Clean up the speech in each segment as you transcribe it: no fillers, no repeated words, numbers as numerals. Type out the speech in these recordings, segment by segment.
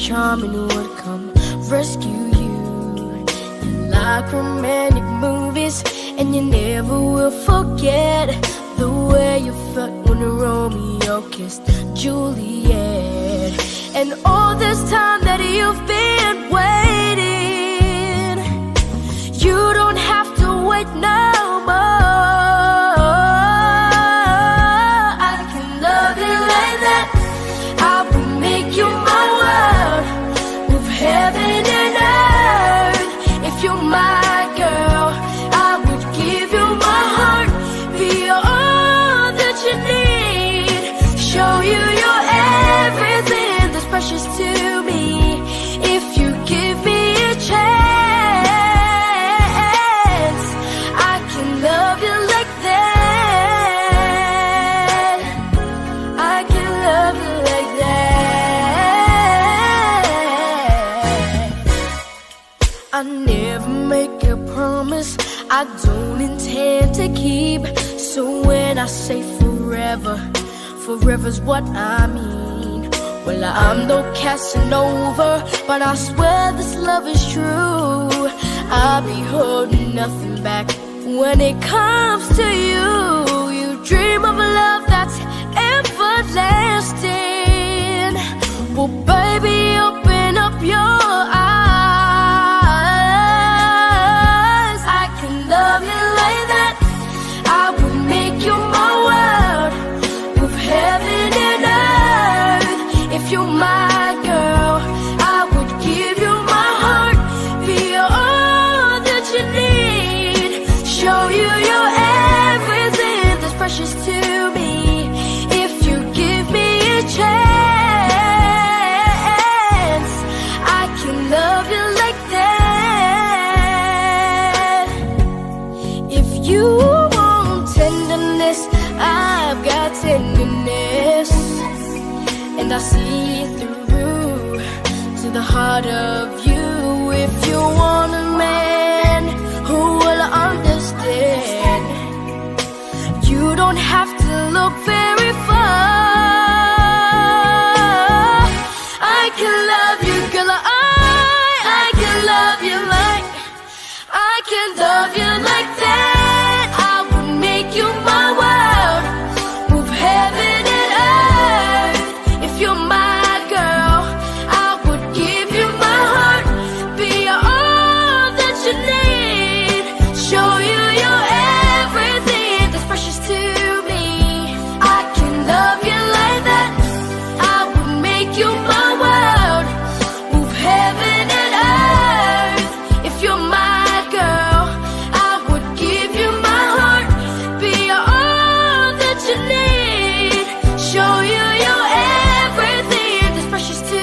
Charming would come rescue you. You like romantic movies, and you never will forget the way you felt when Romeo kissed Juliet. And all this time that you've been waiting, you don't have to wait no more. I can love you like that. I will make you my world, move heaven and earth. If you're my girl, I would give you my heart, be all that you need, show you your everything that's precious to me. If you give me a chance, I can love you like that. I can love you like that. I never make a promise I don't intend to keep. So when I say forever, forever's what I mean. Well, I'm no Casanova, but I swear this love is true. I'll be holding nothing back when it comes to you. You dream of a love that's everlasting. Well, baby, open up your eyes. I can love you like that. I will make you my world, move heaven and earth. If you're my girl, I would give you my heart, be all that you need, show you your everything that's precious to me. If you give me a chance, I can love you like that. If you want tenderness, I've got tenderness, and I see through to the heart of you. If you want a man who will understand, you don't have to look very far. I can love you, girl. I can love you like, I can love you like that. I would make you my world, move heaven and earth. If you're my girl, I would give you my heart, be all that you need, show you your everything that's precious to me. I can love you like that. I would make you my world, move heaven and earth. If you're my girl, I would give you my heart, be all that you need, show you your everything that's precious to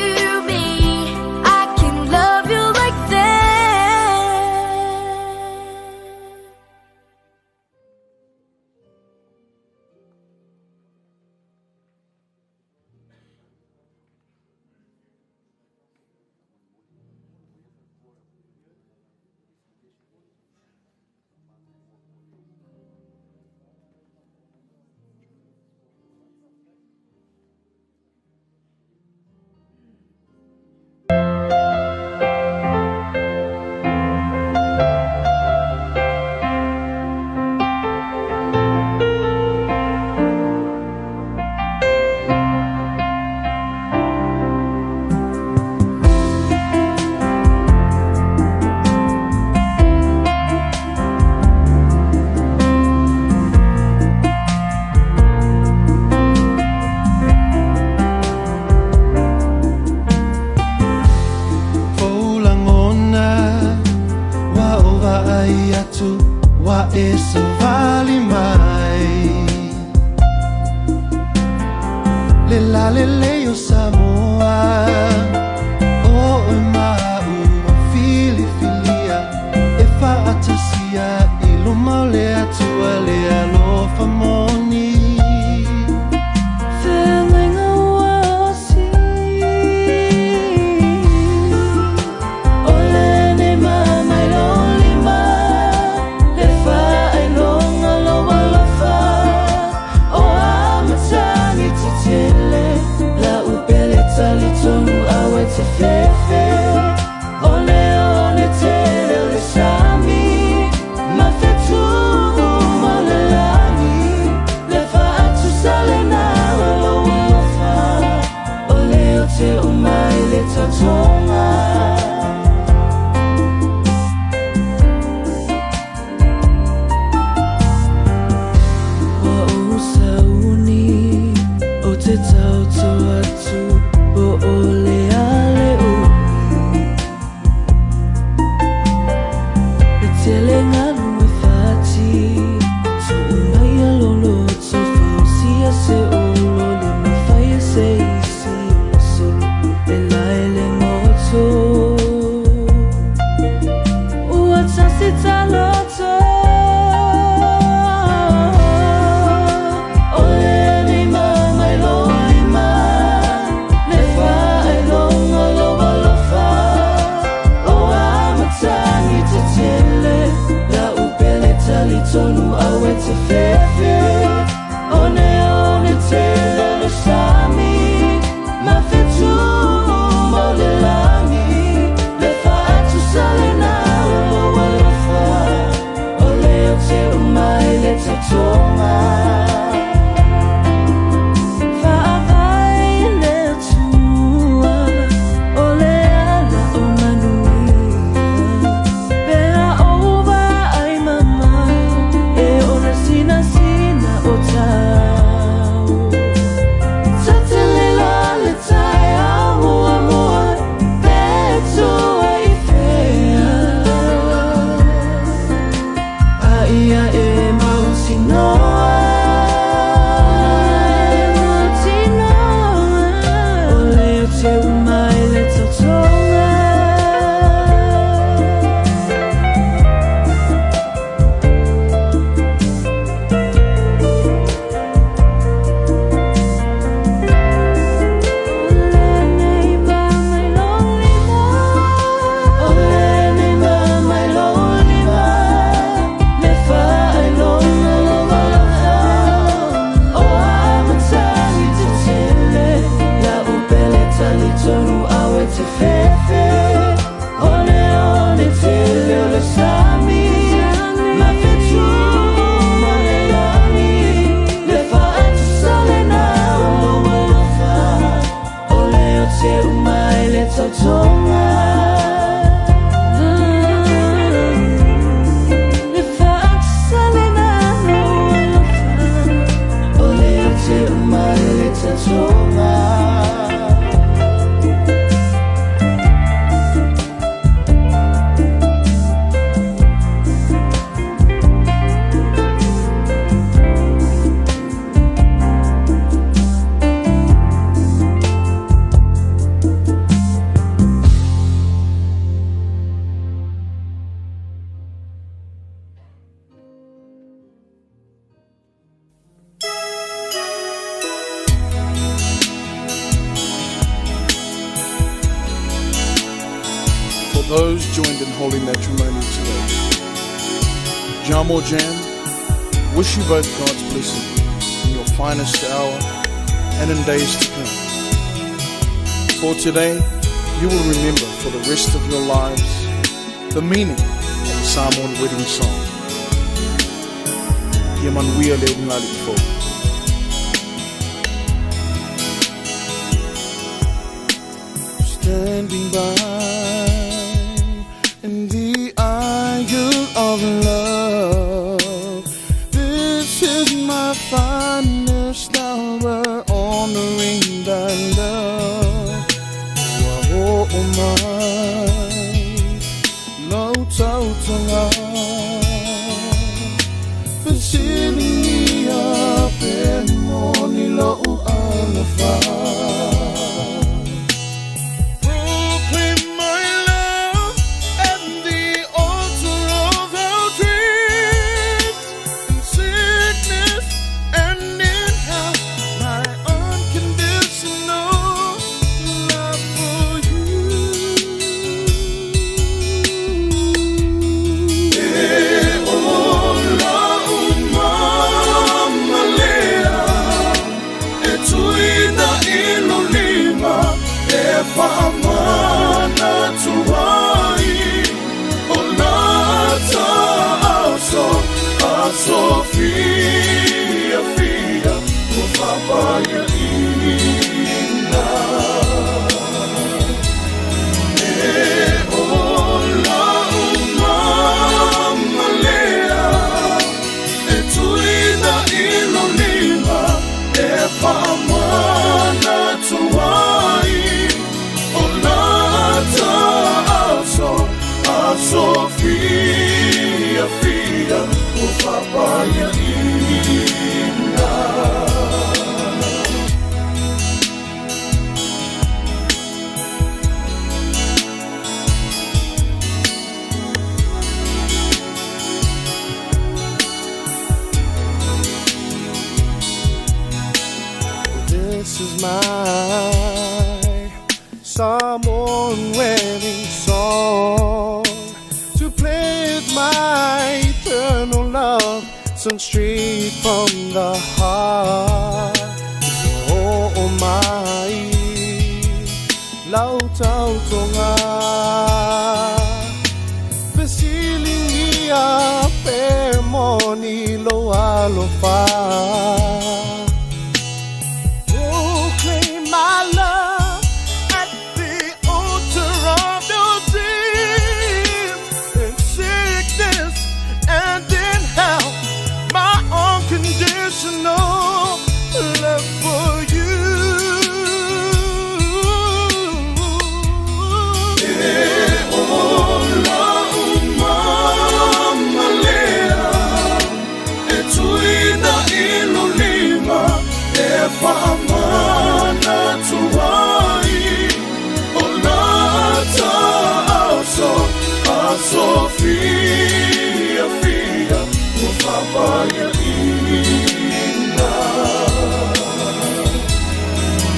me. I can love you like that. Foulagona wa o vaai atu wa e savali mai le lalelei o Samoa o oe maua filifilia e faatasia i luma o le Atua le alofa moni. Feeling oasi Ole nei mamai lo lima Le whailonga lo alofa O a matagi titele La upele tali tonu. Tele ngalu e fati Tu'u mai a loloto Fausia se olo Le mafaia se isi O solo E lae le ngoto Ua tasi taloto O le nei mama i lo lima Le whaelonga lo alofa O a matangi te tele La upele talitonu au e te fefe One one tele le sami Ma fetu mo le langi Le whaatu sale na o lo alofa O leo te umai le tautonga Whaavai le tua O le ala o manuia Pea ova ai mamau E ona sina sina o tau Tatele la le tai a mua mua Pe tua i whea A ia e mautinoa O leo te umai le tautonga Tautonga Le whaatu na lo alofa O leo te umai le tautonga For those joined in holy matrimony today, Jamo Jam, wish you both God's blessing in your finest hour and in days to come. For today, you will remember for the rest of your lives the meaning of the Samoan wedding song. Ia manuia le ulugalii fou. Standing by in the aisle of love, this is my finest hour, honoring thy love. Ua ho'o mai lau tautoga Fesiligia pe moni lo'u alofa. Proclaim my love at the altar of our dreams. In sickness and in health, my unconditional love for you. E ola umama lea, e tuina ilo lima, e whaamana tuai. O lata aso, aso fia fia, o whapaya ina. E ola umama lea, e tuina ilo lima, e whaamana tuai. O lata aso, aso fia Faapaiaina. This is my Samoan wedding song to pledge my eternal love, sung straight from the heart. Oh, my lau tautoga Fesilingia pe moni lo alofa. Proclaim my love at the altar of your dreams. In sickness and in health, my unconditional love for you. Ola umamalea e tuina ilolima e faamana tuai o lata aso aso fia fia ua faapaiaina.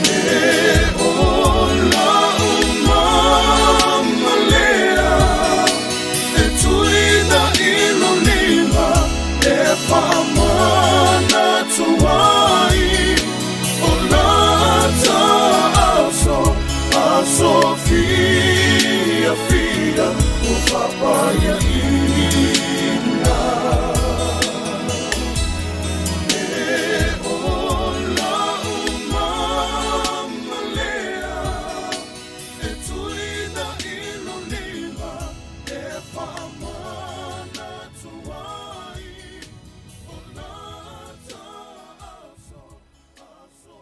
E ola umamalea e tuina ilolima e faamana tuai o lata aso aso fia fia ua faapaiaina. E ola umamalea e tuina ilolima e faamana tuai o lata aso aso.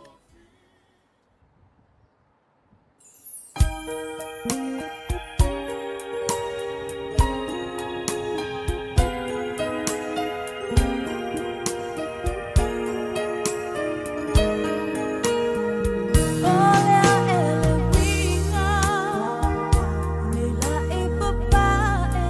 Olea ele winga, nela e papae,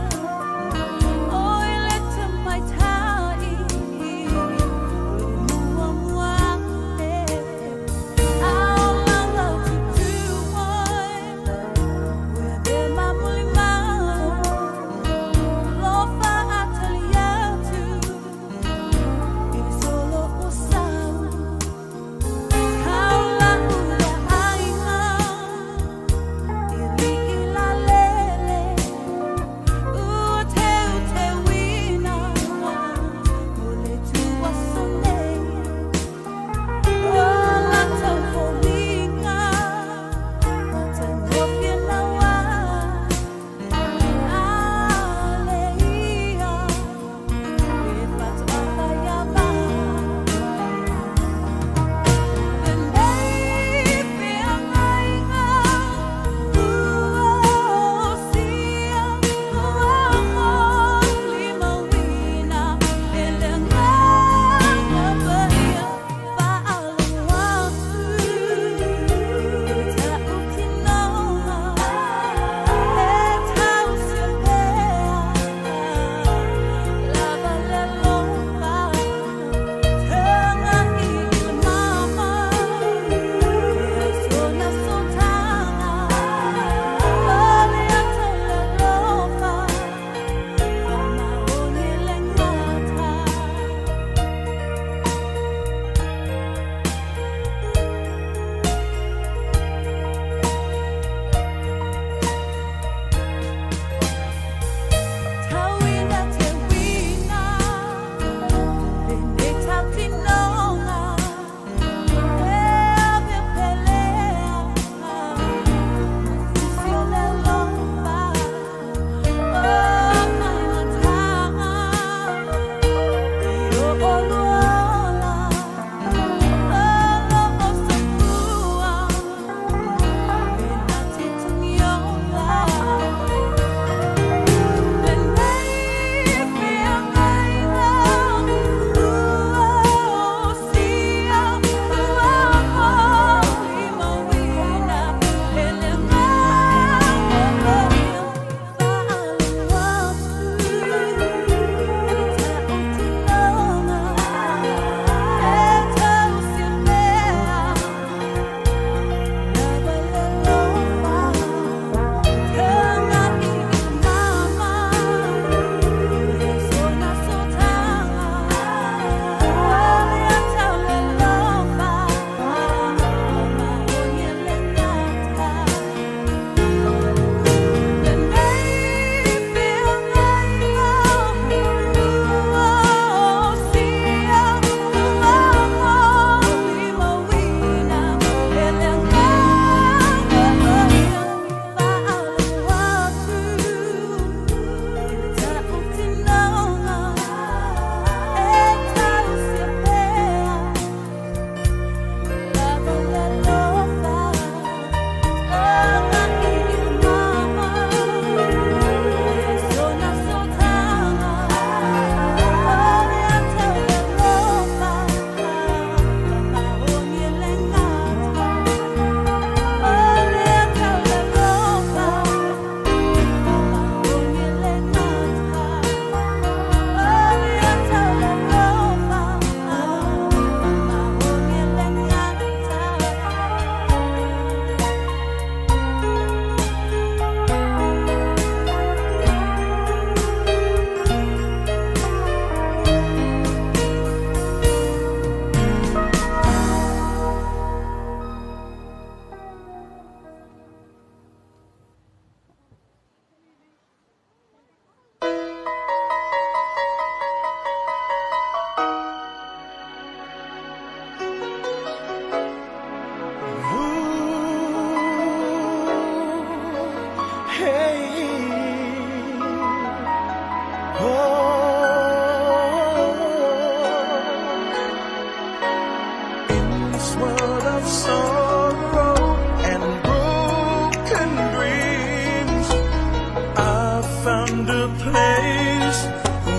Place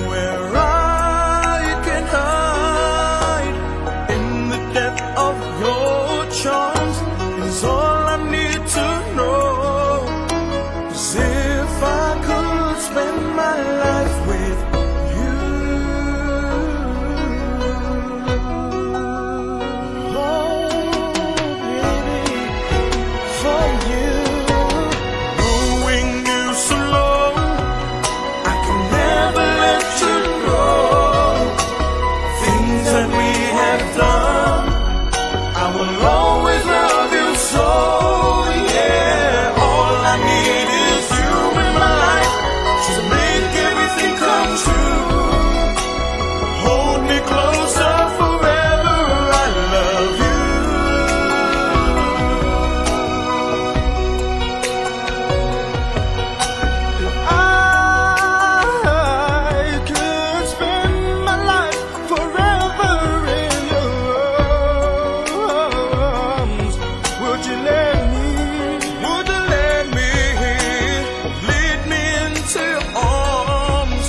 where I can hide in the depth of your charms is all I need to know. 'Cause if I could spend my life with you, oh baby, for you, knowing you so long, I can never let you go. Things that we have done, I will always love you so. Yeah, all I need is you in my life to make everything come true. Hold me closer forever. I love you. If I could spend my life forever in your arms, would you let me? Would you let me lead me into your arms,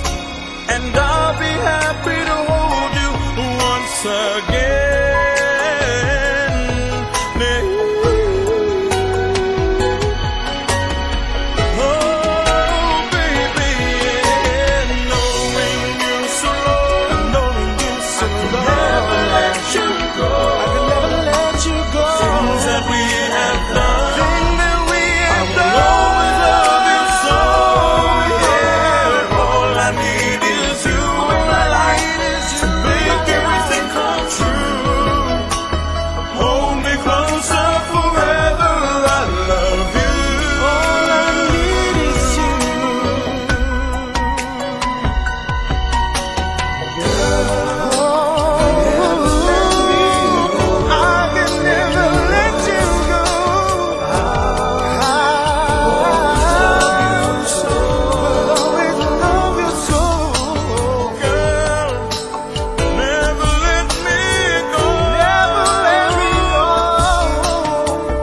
and I'll be happy to hold you once again. Oh, baby, knowing you so long, knowing you so long, I can never let you go. I can never let you go. Things that we have done, Thing that we have I will always love you so. Yeah, all I need is you in my life to make everything come true. Hold me closer forever. I love you. All I need is you. Oh, I can never let you go. I will always love you so. Girl, never let me go. Never let me go.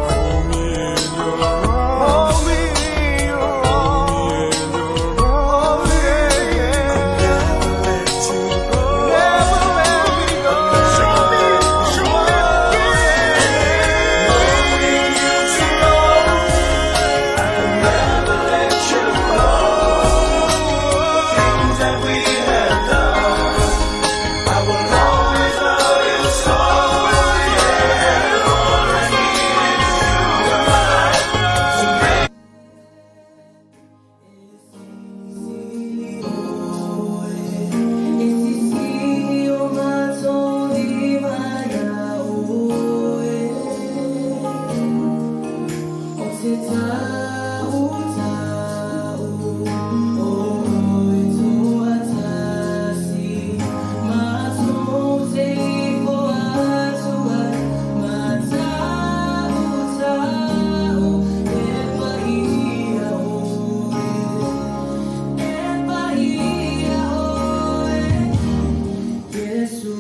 Hold me in your arms. Hold me in your arms. Oh, yeah. Never let you go. Never let me go. Show me, show me. Knowing you so long, I can never let you go. Things that we have done, I will always love you so. Yeah, all I need is you in my life to make. E sisi o matolima ia oe, O te tau tau o oe toatasi, Matou te ifo atu ai, Matau tau e paia oe, E paia oe, Iesu.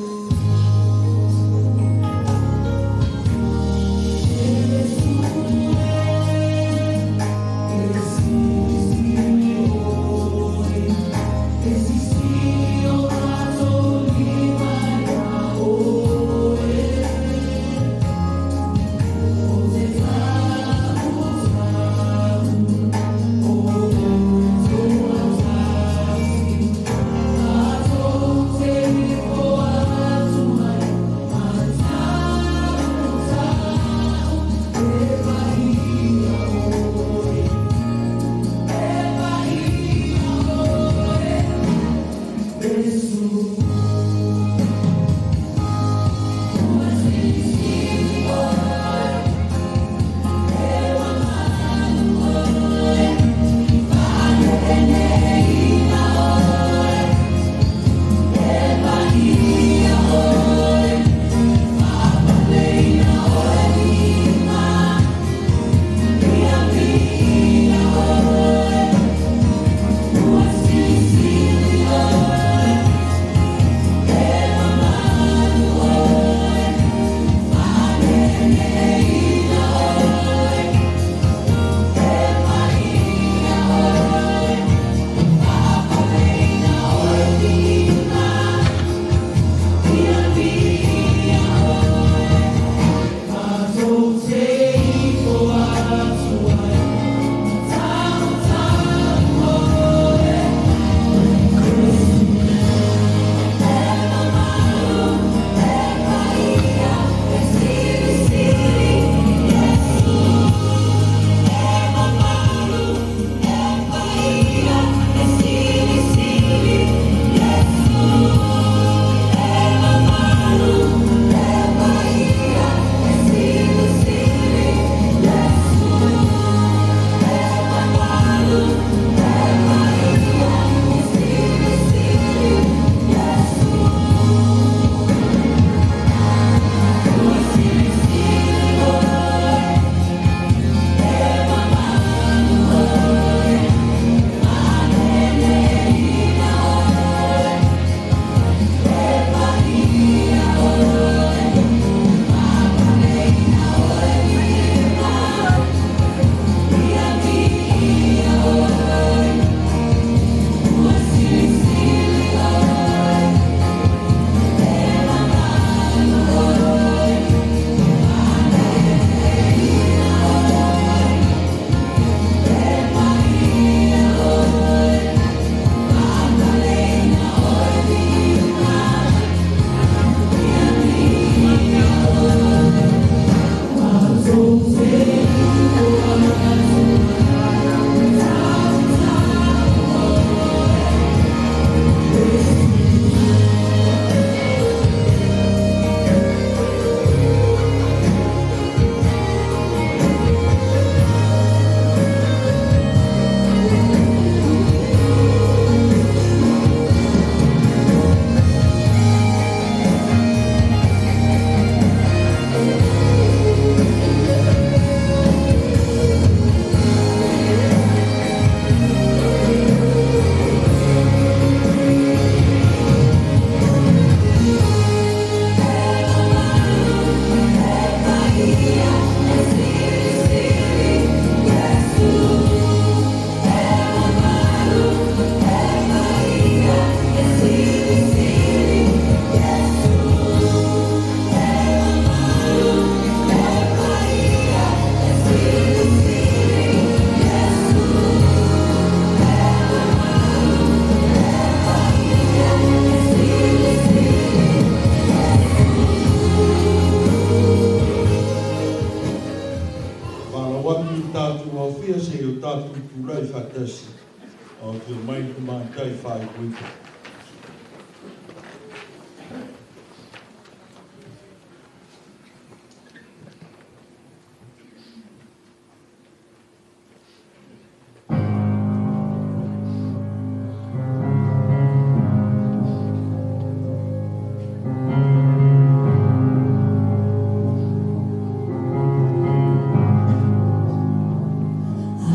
Afio mai le Tamaitai Faaipoipo.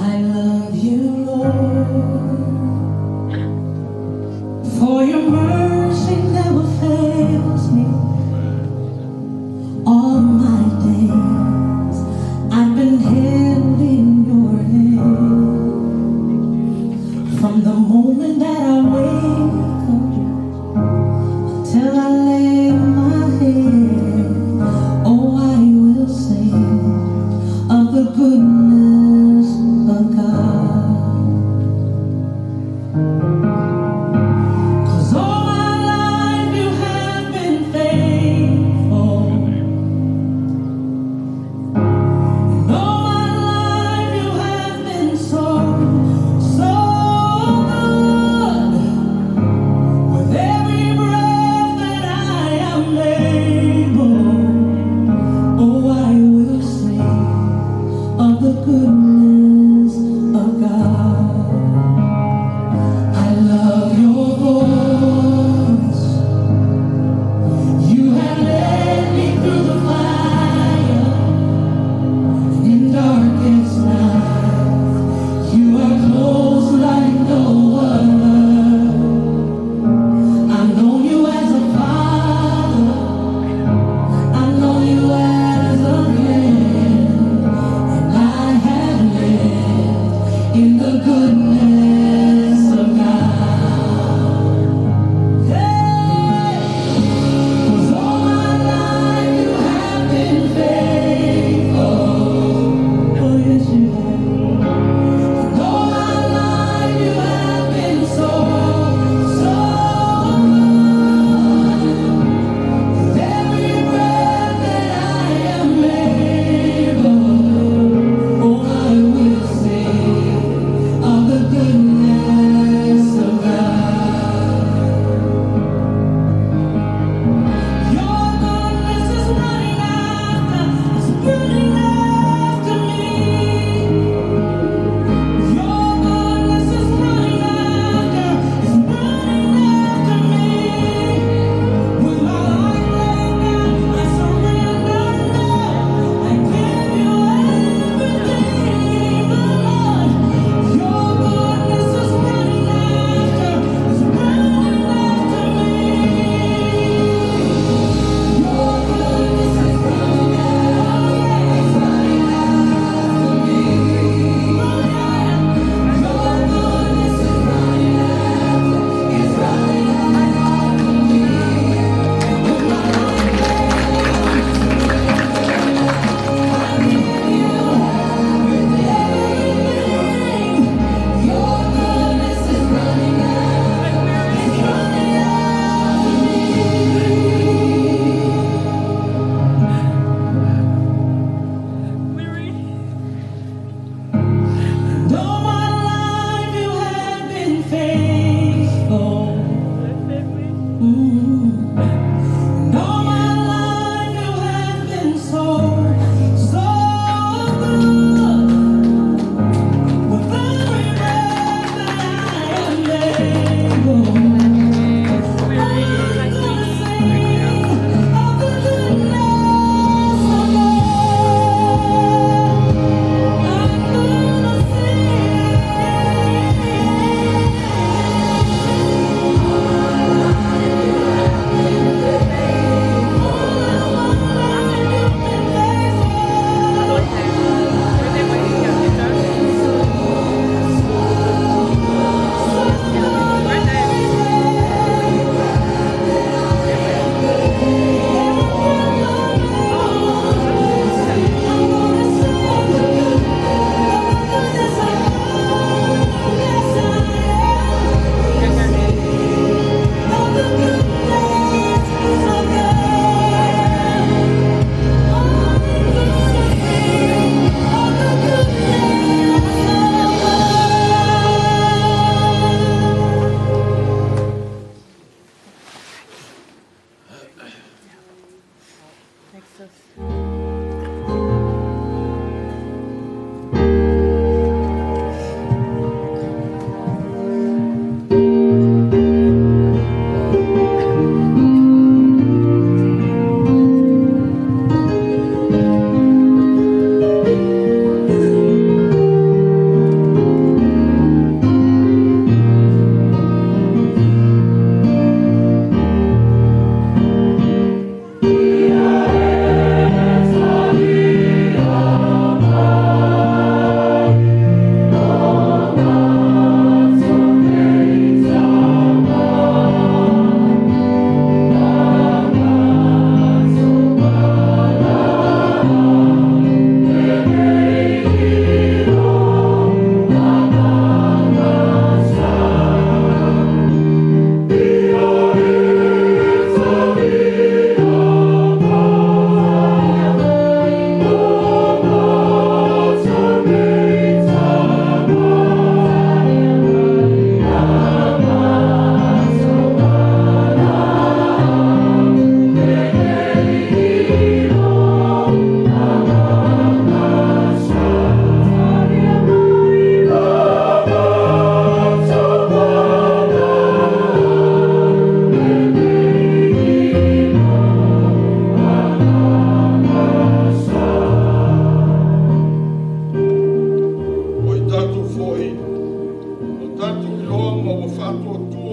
I love you, Lord, for your mercy never fails me. All my days I've been held in your hand. From the moment that I wake up till I lay my head, oh, I will sing of the goodness of God. 'Cause all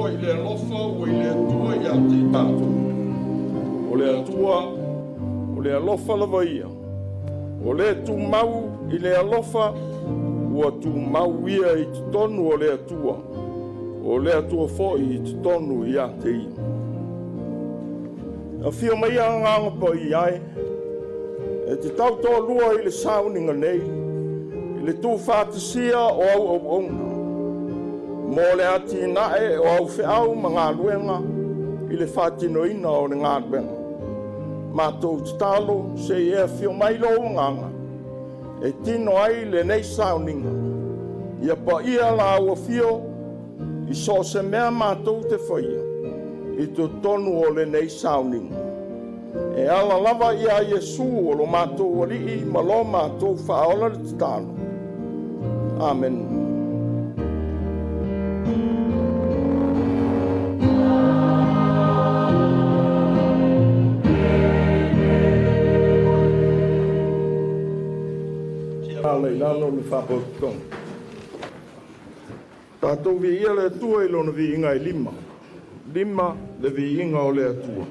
Atua i le alofa ua i le Atua ia te i tatou. O le Atua, o le alofa lava ia. O le tumau i le alofa, ua tumau ia i totonu o le Atua. O le Atua foi i totonu ia te ia. Afio mai agaga paia ai, e te tautoalua i le sauniga nei, i le tuufaatasia o au auauna, mo le atinae o au feau ma galuega i le faatinoina o le galuega. Matou tatalo se i e afio mai lou agaga, e tino ai lenei sauniga, ia paia lau afio i so o se mea matou te faia, i totonu o lenei sauniga. E ala lava ia Iesu o lo matou Alii ma lo matou Faaola le tatalo. Amen. Ala i lalo le faapotopotoga. Tatou viia le Atua i lona viiga e lima. Lima le viiga o le Atua.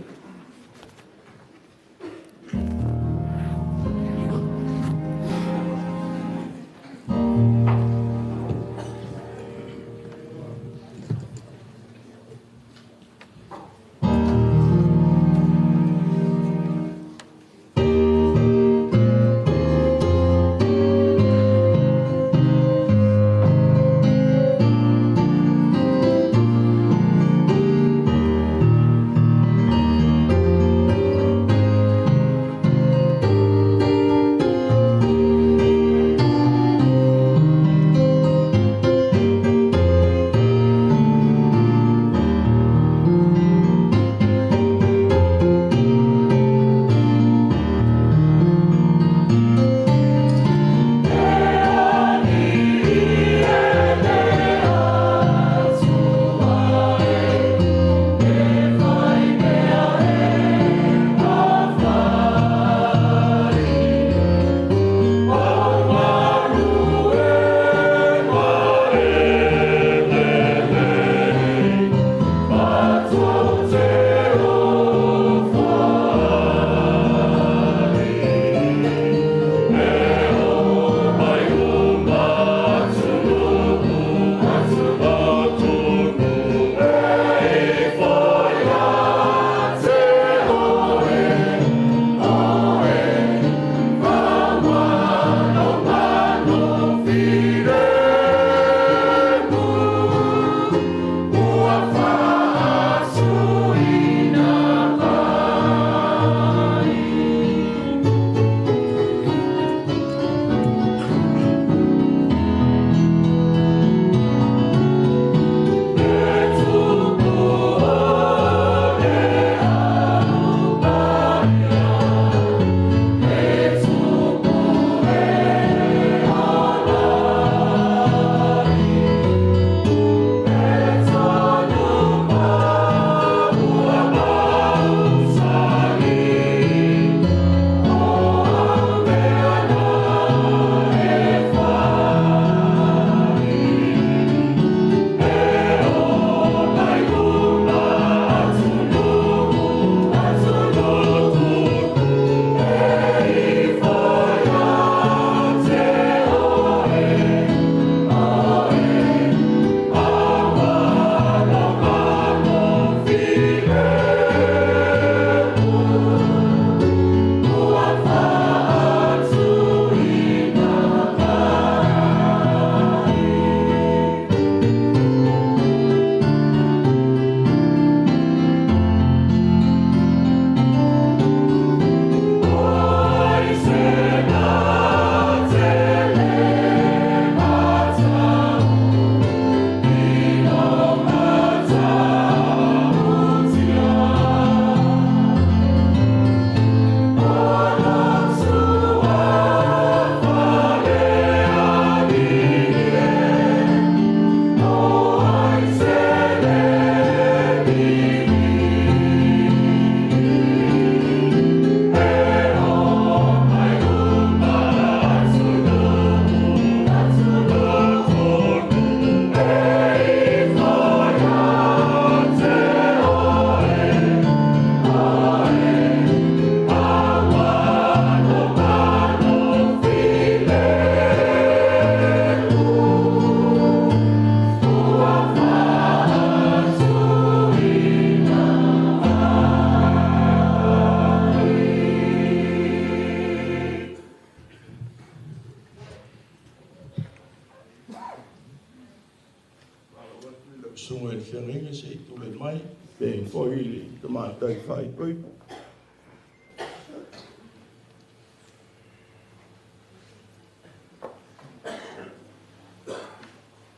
Pei foi i le tamaitai faaipoipo.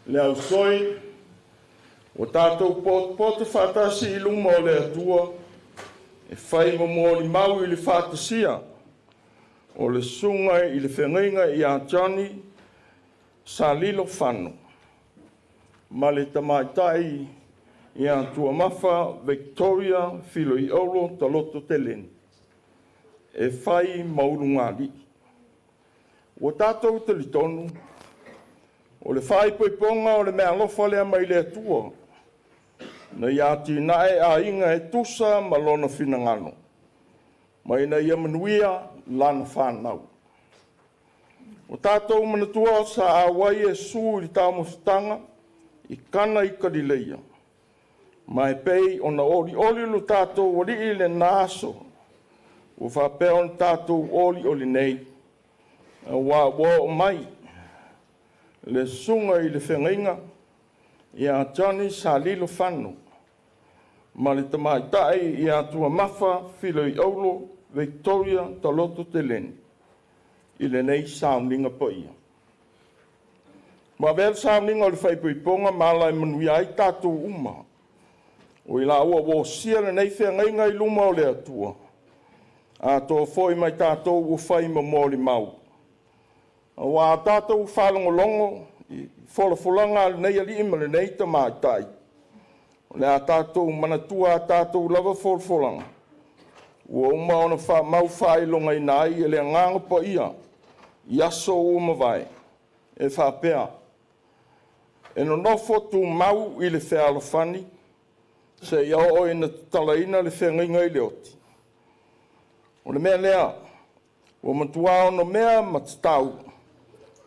Le ausoi, ua tatou potopoto faatasi i luma o le Atua, e fai ma molimau i le faatasia o le susuga i le feagaiga ia Johnny Salilo Fano ma le tamaitai ia Tuamafa Victoria Filoiolo Taloto Teleni, e fai ma ulugalii. Ua tatou talitonu, o le faaipoipoga o le meaalofa lea mai le Atua, na ia atinae aiga e tusa ma lona finagalo, ma ina ia manuia lana fanau. Ua tatou manatua sa auai Iesu i le taumafataga i Kana i Kalileia, ma e pei ona olioli lo tatou Alii i lena aso, ua faapea ona tatou olioli nei, aua ua oo mai le susuga i le feagaiga ia Johnny Salilo Fano ma le tamaitai ia Tuamafa Filoioulo Victoria Taloto Teleni i lenei sauniga paia. Ua avea le sauniga o le faaipoipoga ma ala e manuia ai tatou uma, o i laua ua osia lenei feagaiga i luma o le Atua, atoa foi ma tatou ua fai ma molimau. Aua a tatou faalogologo i folafolaga a lenei alii ma lenei tamaitai, o le a tatou manatua a tatou lava folafolaga, ua uma ona faamau faailogaina ai e le Agaga Paia i aso ua mavae, e faapea, e nonofo tumau i le fealofani, seia oo ina tatalaina le feagaiga i le oti. O le mea lea, ua matua onomea ma tatau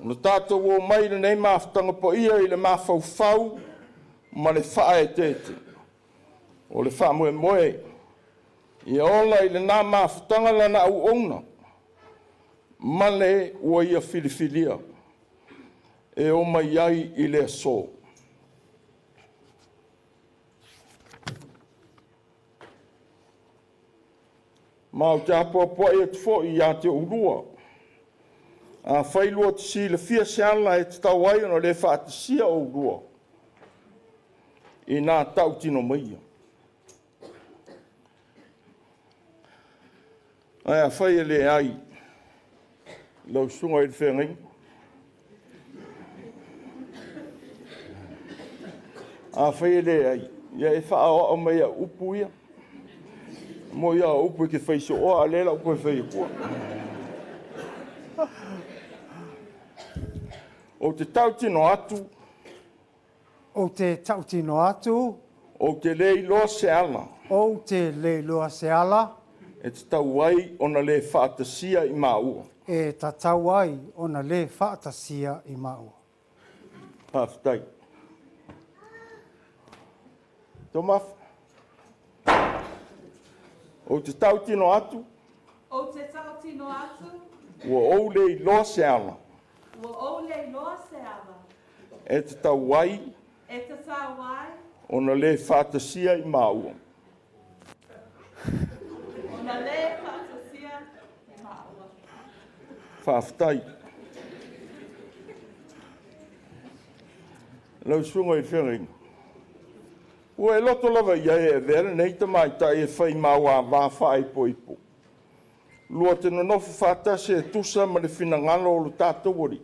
ona tatou omai i lenei mafutaga paia i le mafaufau ma le faaeteete. O le faamoemoe, ia ola i lena mafutaga lana auauna ma le ua ia filifilia e omai ai i le aso. Ma ou te apoapoai atu foi ia te oulua, afai lua te silafia se ala e tatau ai ona le faatasia oulua, ina tautino maia. Ae afai e leai, lau susuga i le feagaiga, afai e leai, ia e faaoao mai au upu ia. Mo ia o upu e te fai sooa, a o lea la ou toe fai atua. Ou te tautino atu, Ou te tautino atu, ou te le iloa se ala ou te le iloa se ala e tatau ai ona le faatasia i maua. e tatau ai ona le faatasia i maua. Faafetai. Tomafa. Ou te tautino atu, Ou te tautino atu, ua ou le iloa se ala ua ou le iloa se ala e tatau ai e tatau ai ona le faatasia i maua. ona le faatasia i maua. Faafetai. Lau susuga i le feagaiga, ua e loto lava i ai e avea lenei tamaitai e fai mauavā faaipoipo. Lua te nonofo faatasi e tusa ma le finagalo o lo tatou Alii.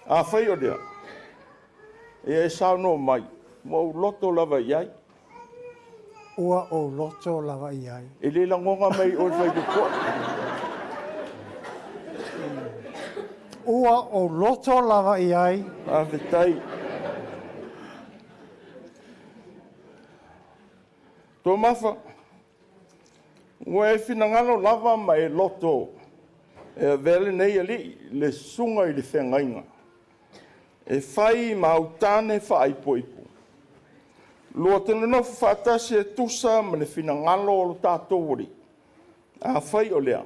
Afai o lea, ia e saunoa mai, ua ou loto lava i ai. Ua ou loto lava i ai. E le lagona mai oe faitotoa. Ua ou loto lava i ai. Faafetai. Tomafa, ua e finagalo lava ma e loto e avea lenei alii le susuga i le feagaiga, e fai ma autane faaipoipo. Lua te nonofo faatasi e tusa ma le finagalo o lo tatou Alii. Afai o lea,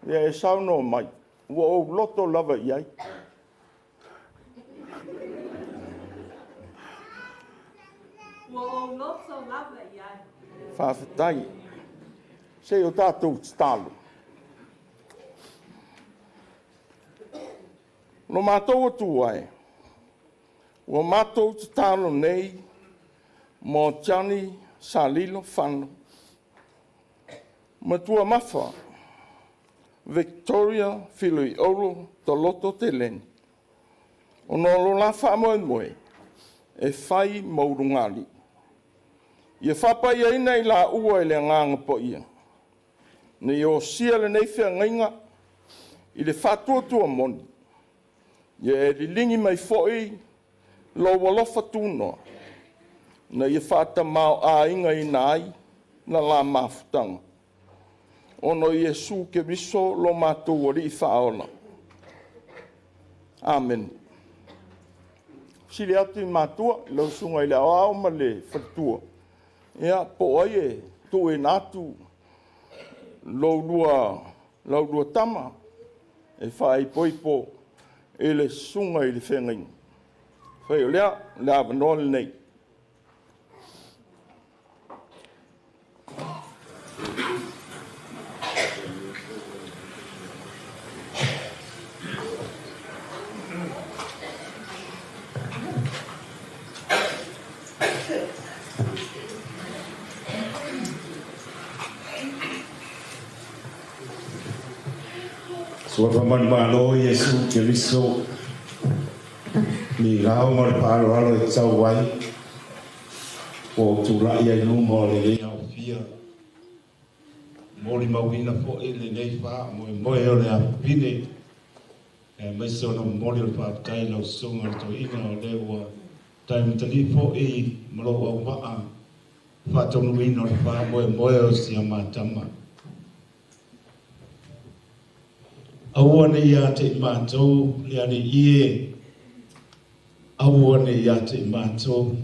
ia e saunoa mai, ua ou loto lava i ai. Ua ou loto lava i ai. Faafetai. Se i o tatou tatalo. Lo matou Atua e, ua matou tatalo nei mo Johnny Salilo Fano, Matuamafa Victoria Filoiolo Toloto Teleni, ona o lo la faamoemoe e fai ma ulugalii. Ia faapaiaina i laua i le Agaga Paia, ina ia osia lenei feagaiga i le faatuatua moni, ia e liligi mai foi lou alofa tunoa, ina ia faatamāo'aigaina ai la la mafutaga, ona o Iesu Keriso lo matou Alii Faaola. Amene. Fesili atu i matua, i lau Susuga i le Aoao ma le Faletua, ia po o ai e tuuina atu la ulua tama e faaipoipo i le susuga i le feagaiga. Fai o lea, o le avanoa lenei. Suafa manumalo Iesu Keriso, migao ma le faaaloalo e tatau ai, ua ou tulai ai i luma o lenei aofia, molimauina foi lenei faamoemoe o le afafine, aemaise ona momoli o le faafetai i lau Susuga i le Toeaina o lea ua taimatalii foi ma lou auvaa faataunuuina o le faamoemoe o si a matama. Aua ne i ia te i matou le Alii e, aua ne i ia te i matou,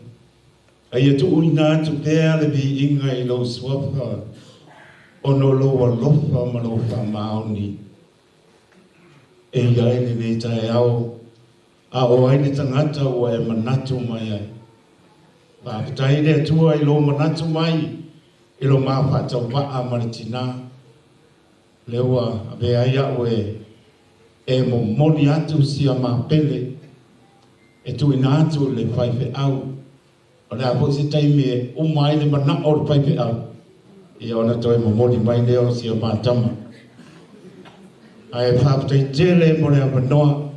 a ia tuuina atu pea le viiga i lou suafa, ona o lou alofa ma lou faamaoni. E i ai lenei taeao, a o ai le tagata ua e manatu mai ai. Faafetai le Atua i lou manatu mai i lo ma faatauvaa ma le tinā, lea ua avea ai a'u e e momoli atu sia mapele e tuuina atu i le faifeau. O le a foi se taimi e uma ai le mana'o o le faifeau, ia ona toe momoli mai lea o sia matama. Ae faafetai tele mo le avanoa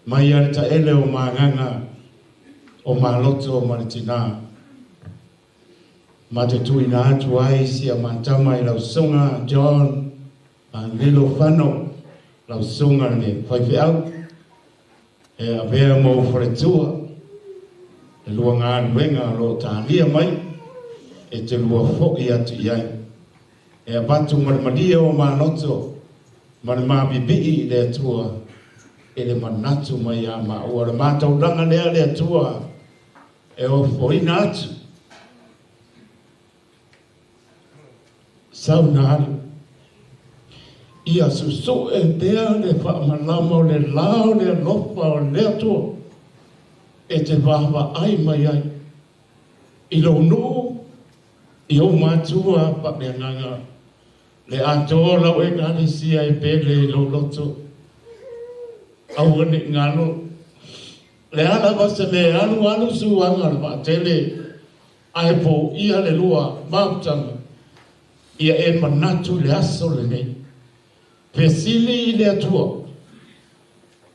mai a le taele o magaga o maloto ma le tinā. Ma te tuuina atu ai sia matama i lau Susuga John Lilo Fano, lau Susuga le faifeau, e avea ma ou faletua, e lua galuega o lo o talia mai e te lua foi atu i ai. E avatu ma le malie o maloto ma le mavivii i le Atua i le manatu mai ia maua. O le mataulaga lea le Atua e ofoina atu. Sau na alu. Ia susu'e pea le faamalama o le la o le alofa o le Atua e te vaavaai mai ai i lou nuu, i ou matua faaleagaga, le atoa o lau Ekalesia e pele i lou loto. Aua ne i galo, le a lava se mea e alualu suaga o le vaatele, ae poia le lua mafutaga, ia e manatu i le aso lenei. Fesili i le Atua,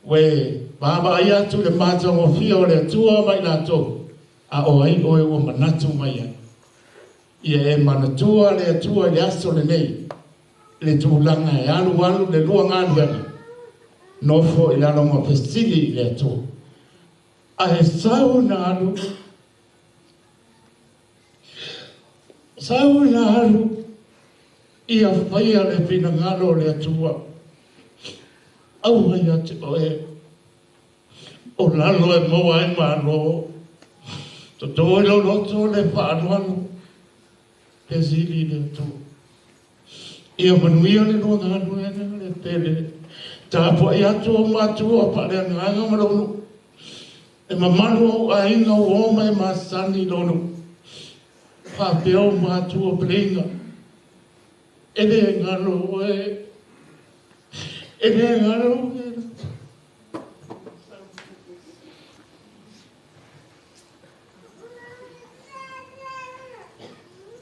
ua e vaavaai atu i le matagofie o le Atua ma i latou, a o ai oe ua manatu mai ai? Ia e manatua le Atua i le aso lenei, le tulaga e alualu le lua galuega, nofo i lalo ma fesili i le Atua. Ae sau na alu, sau na alu, ia faia le finagalo o le Atua. Aua ia te oe, o lalo e maua ai malo, toto i lou loto le faaaloalo, fesili i le Atua. Ia manuia le lua galuega le pele, tapuai atu ou matua faaleagaga ma lou nuu. E mamalu ou aiga ua o ma e masani i lou faapea ou matua peleiga. E le galo oe. E le galo oe.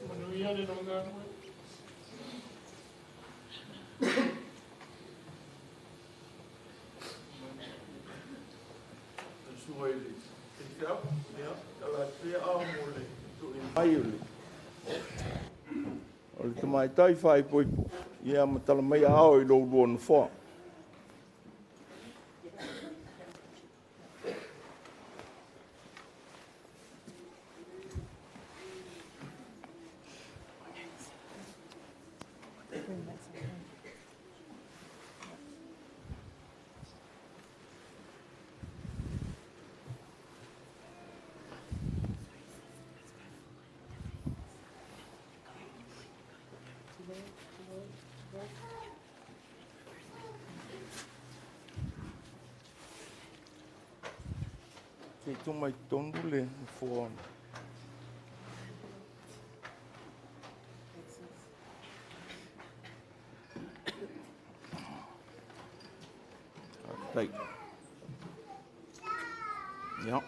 Manuia le galuega. O le tamaitai faaipoipo, ia ma tala mai aao i lou lua nofoa. Se i tuu mai totonu le nofoa. Faafetai. Ia.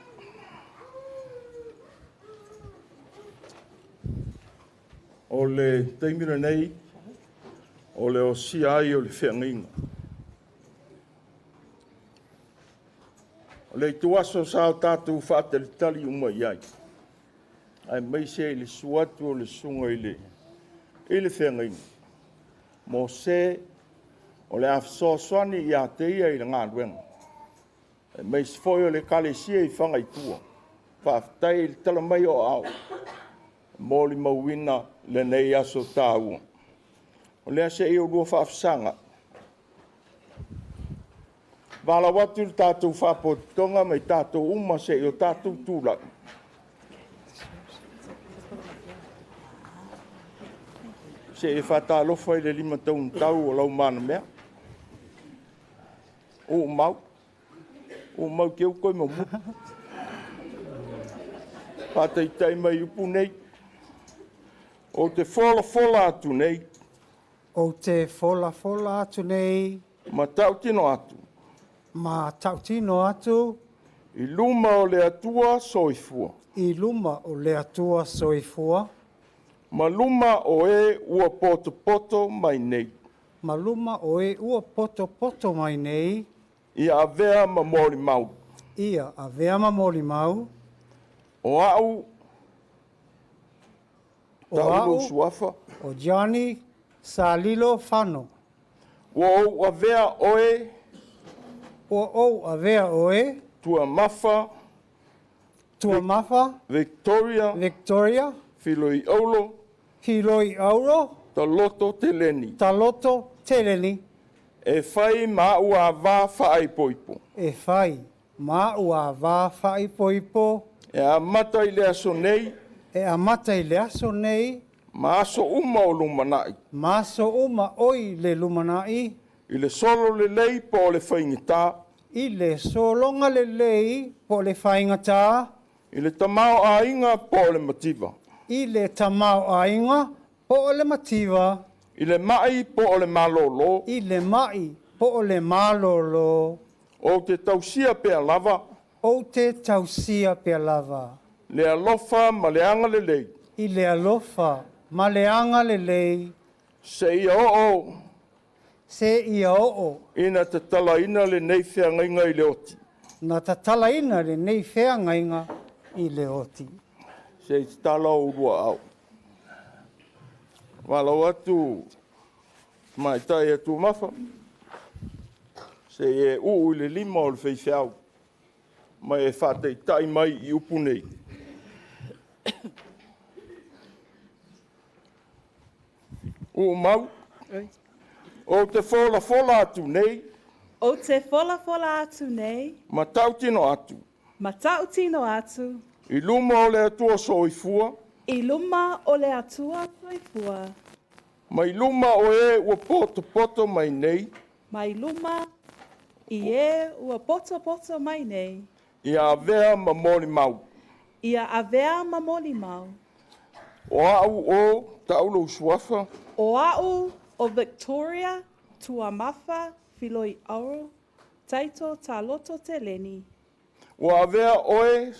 O le taimi lenei, o le osia ai o le feagaiga. O le ituaso sa o tatou faatalitali uma i ai, aemaise i le susu atu o le susuga i le feagaiga, mo se o le a fesoasoani ia te ia i le galuega, aemaise foi o le Ekalesia i Fagaitua. Faafetai i le tala mai o aao, molimauina lenei aso taua. O lea se i oulua faafesagai, valaau atu le tatou faapotopotoga ma i tatou uma se i o tatou tulai. Se i faatalofa i le lima taumatau o lau manamea. Uumau. Uumau te uko i mamu. Faataitai mai upu nei. O te folafola atu nei. O te folafola atu nei. Ma tautino atu. Ma tautino atu. I luma o le Atua soifua. I luma o le Atua soifua. Ma luma o e ua potopoto mai nei. Ma luma o e ua potopoto mai nei. Ia avea ma molimau. Ia avea ma molimau. O au, Taulo Suafa. O Johnny Salilo Fano. Ua ou avea oe. Ua ou avea oe. Tuamafa. Tuamafa. Victoria. Victoria. Filoiaulo. Filoiaulo. Taloto Teleni. Taloto Teleni. E fai ma au avā faaipoipo. E fai ma au avā faaipoipo. E amata i le aso nei. E amata i le aso nei. Ma aso uma o lumanai. Ma aso uma oi le lumanai. I le solo lelei po o le faigata. I le sologa lelei po o le faigata. I le tamao aiga po o le mativa. I le tamao aiga po o le mativa. I le mai po o le malolo. I le mai po o le malolo. O te tausia pea lava. O te tausia pea lava. Le alofa ma le aga lelei. I le alofa ma le aga lelei. Se ia oo. Se ia oo. Ina tatalaina lenei feagaiga i le oti. Na tatalaina lenei feagaiga i le oti. Se i tatala o ulua au. Valaau atu tamaitai e Tuamafa. Se i e uu i le lima o le faifeau. Ma e faataitai mai i upu nei. Uumau. O te folafola atu nei. O te folafola atu nei. Ma tautino atu. Ma tautino atu. I luma o le Atua soifua. I luma o le Atua soifua. Ma i luma o e ua potopoto mai nei. Ma i luma i e ua potopoto mai nei. Ia avea ma molimau. Ia avea ma molimau. O au o ta'u lou suafa. O au o Victoria Tuamafa Filoi Auro Taito Taloto Teleni. Ua avea oe,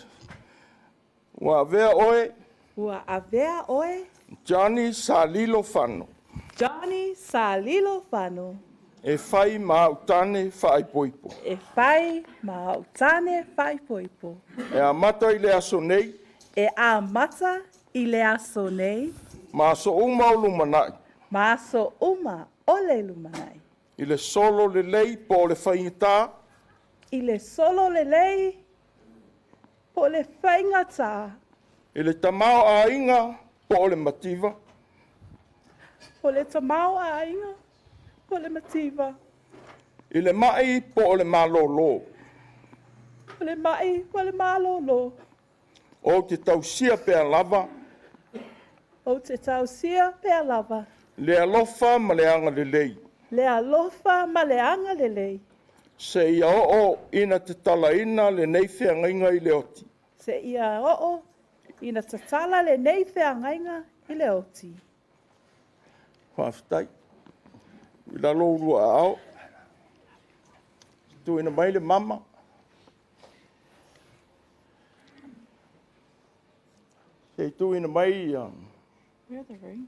ua avea oe. Ua avea oe. Johnny Salilo Fano. Johnny Salilo Fano. E fai ma au tane faaipoipo. E fai ma au tane faaipoipo. E amata i le aso nei. E amata i le aso nei. Ma aso uma o lumanai. Ma aso uma o le lumanai. I le solo lelei po o le faigata. I le solo lelei po o le faigata. I le tamaoaiga po o le mativa. Po o le tamaoaiga po o le mativa. I le mai po o le malōlō. Po o le mai po o le malōlō. Ou te tausia pea lava. Ou te tausia pea lava. Le alofa ma le agalelei. Le alofa ma le agalelei. Seia oo ina tatalaina lenei feagaiga i le oti. Seia oo ina tatala lenei feagaiga i le oti. Faafetai. I lalo o lua aao. Tuuina mai le mama. Se i tuuina mai ia. Where are the rings?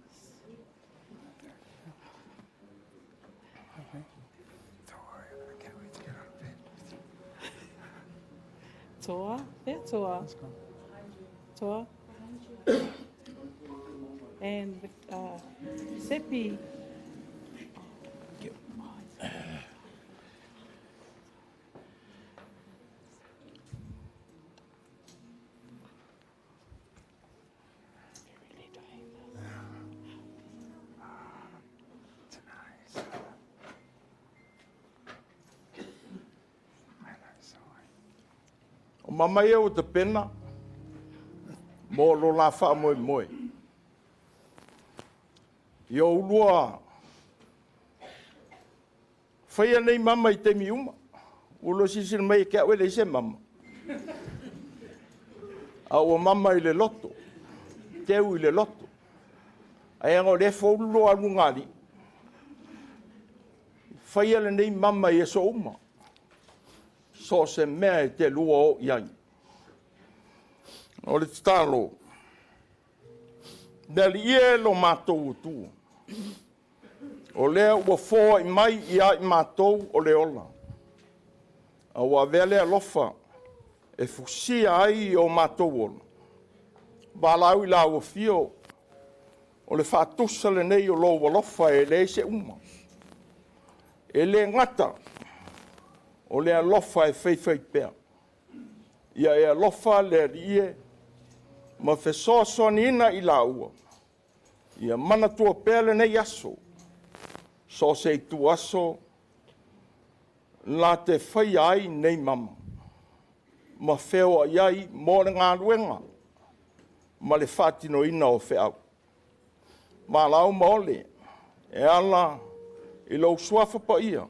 Don't worry, I can't wait to get out of bed with you. Toa, yeah, Toa. Let's go. Toa. And Seppi. Tonight. I know, so I O mama ia o te pena, mo lo la faamoemoe. I o ulua, faia nei mama i taimi uma. Ua lo silasila mai e ke au e leai se mama. A ua mama i le loto, teu i le loto. Ae aga o lea e foulu lo aluga alii. Faia lenei mama i aso uma. So o se mea e te lua o i ai. O le tatalo, le Alii e lo matou Atua. O lea ua foai mai ia i matou o le ola. A ua avea le alofa e fusia ai i o matou ola. Valaau i lau afio o le faatusa lenei o lou alofa e leai se uma. E le gata o le alofa e faifai pea. Ia e alofa le Alii e ma fesoasoaniina i laua. Ia manatua pea lenei aso. So o se itu aso la te faia ai nei mama. Ma feoai ai mo le galuega ma le faatinoina o feau. Valaau ma ole e ala i lou suafa paia,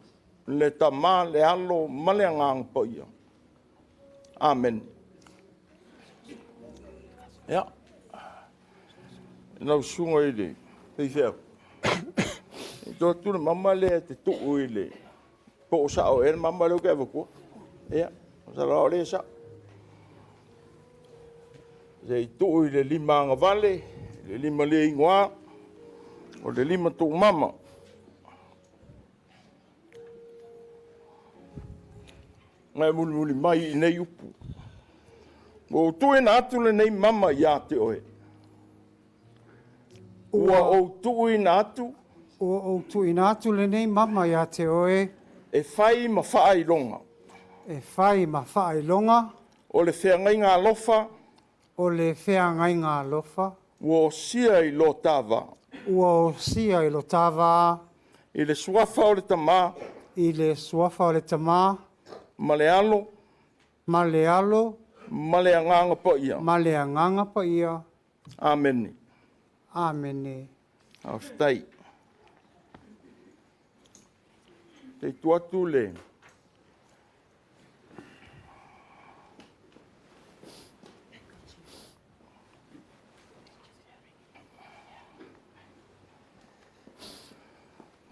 le Tama, le Alo ma le Agaga Paia. Amene. Ia, lau susuga i le faifeau, i to atu le mama lea e te tuu i le po o sao ea le mama lea ou te avatua. Ia, masalo o lea e sao. Se i tuu i le lima agavale, le lima le igoa, o le lima tuumama. Ngai mulimuli mai i nei upu. Ua ou tuuina atu lenei mama ia te oe. Ua ou tuuina atu. Ua ou tuuina atu lenei mama ia te oe. E fai ma faailoga. E fai ma faailoga. O le feagaiga alofa. O le feagaiga alofa. Ua osia i lo ta va. Ua osia i lo ta va. I le suafa o le Tama. I le suafa o le Tama. Ma le Alo. Ma le Alo. Ma le Agaga Paia. Ma le Agaga Paia. Amene. Amene. Faafetai. Te itu atu le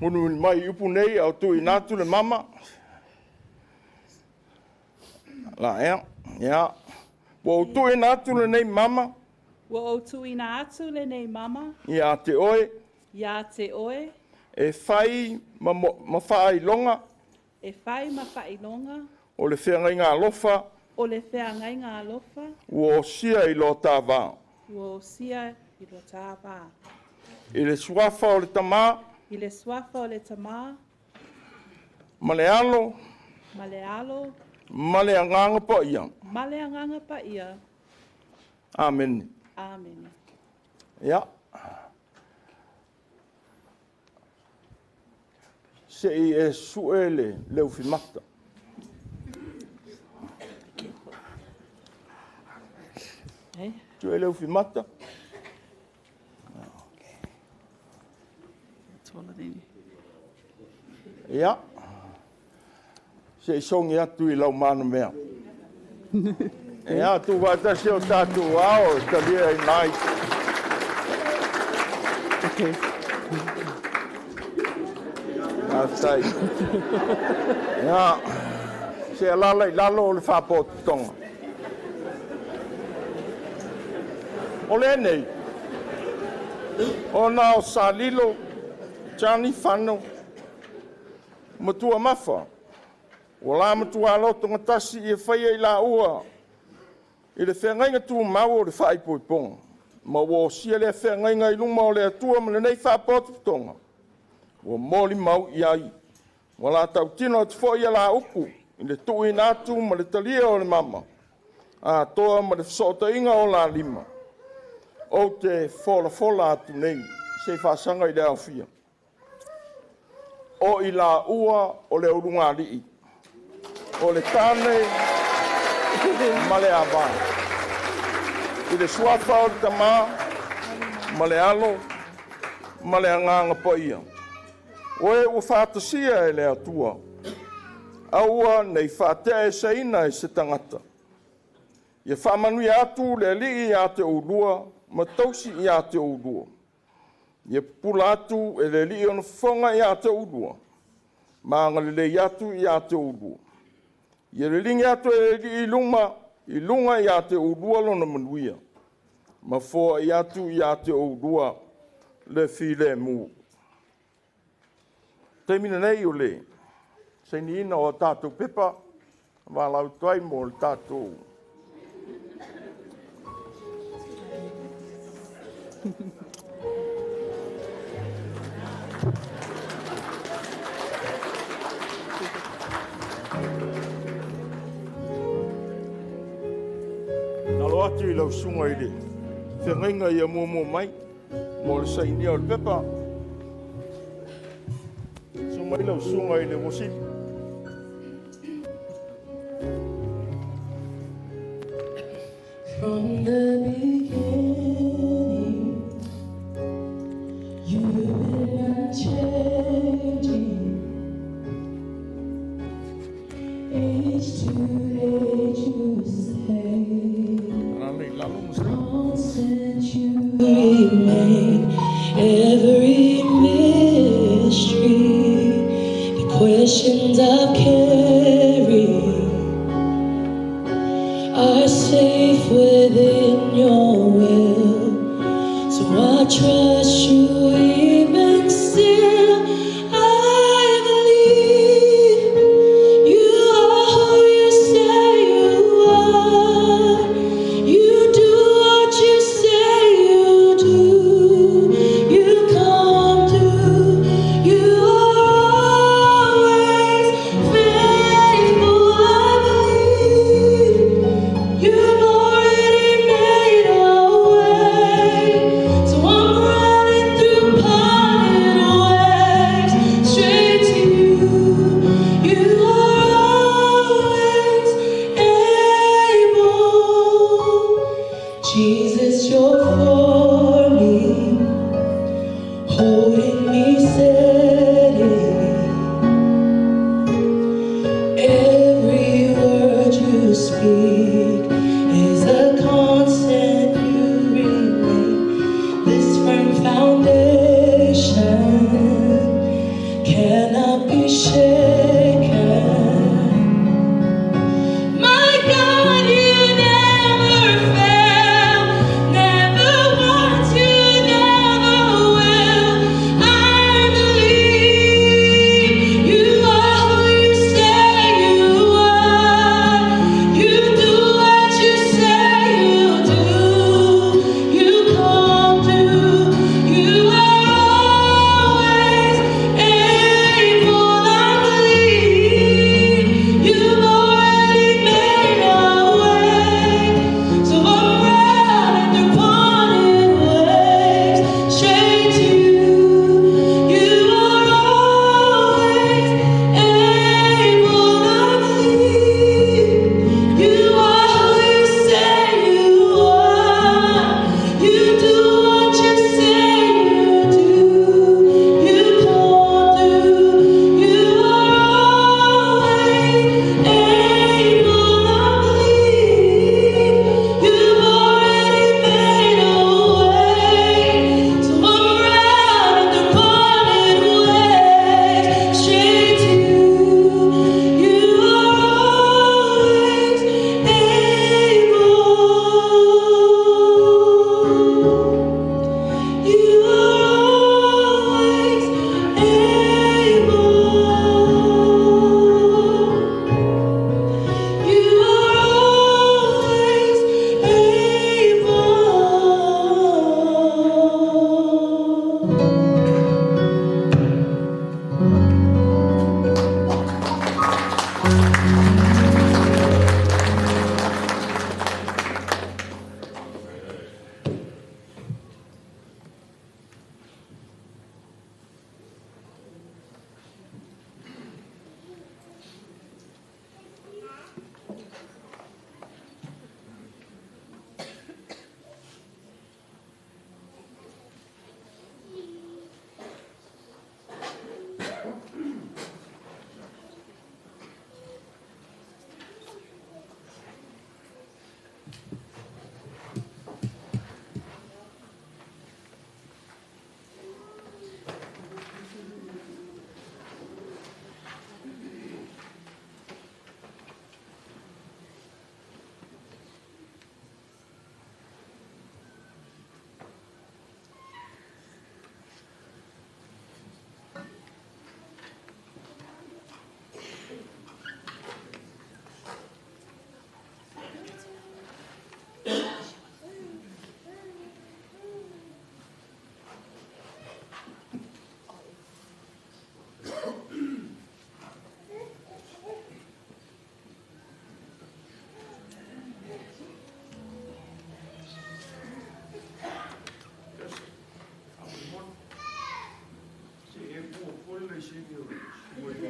Mulimuli mai i upu nei a o tuuina atu le mama. La ea, ia. Ua ou tuuina atu lenei mama. Ua ou tuuina atu lenei mama. Ia te oe. Ia te oe. E fai ma, ma faailoga. E fai ma faailoga. O le feagaiga alofa. O le feagaiga alofa. Ua osia i lo ta vā. Ua osia i lo ta vā. I le suafa o le Tamā. I le suafa o le Tamā. Ma le Alo. Ma le Alo. Ma le Agaga Paia. Ma le Agaga Paia. Amene. Amene. Ia. Se i e sue le leufimata. Sue le ufimata. Ia. Se i sogi atu i lau manumea. Ia, tuufaatasi o tatou ao e talia i nai. Okay. Faafetai. Ia, se alaala i lalo o le faapotopotoga. O lenei, ona o Salilo, Johnny Fano, matua mafa, ua la matua lotogatasi ia faia i laua i le feagaiga tumau o le faaipoipoga, ma ua osia lea feagaiga i luma o le Atua ma lenei faapotopotoga, ua molimau i ai, ua la tautino atu foi ia la upu i le tuuina atu ma le talia o le mama, atoa ma le fesootaiga o la lima, ou te folafola atu nei, se i faasaga i le aofia. O i laua o le ulugalii, o le tane ma le ava. I le suafa o le Tamā, ma le Alo, ma le Agaga Paia. O e ua faatasia e le Atua, aua nei faateaeseina e se tagata. Ia faamanuia atu le Alii ia te oulua ma tausi ia te oulua. Ia pupula atu e le Alii ona fofoga ia te oulua, ma agalelei atu ia te oulua. Ia liligi atu e le Alii i luma, i luga ia te oulua lona manuia, ma foai atu ia te oulua le filemu. Taimi lenei o le sainiina o a tatou pepa, valaau ai mo le tatou Nalo atu i lau susuga i le feagaiga ia muamua mai mo le sainia o le pepa. Susu mai lau susuga i le Uosili. From the beginning, you've been unchanging. Age to age, you stay. Constant you remain. Every mystery, the questions I've carried are safe within your will. So I trust you even still. I believe you are who you say you are. You do what you say you do. You come through. You are always faithful. I believe you've already made a way. So I'm running through.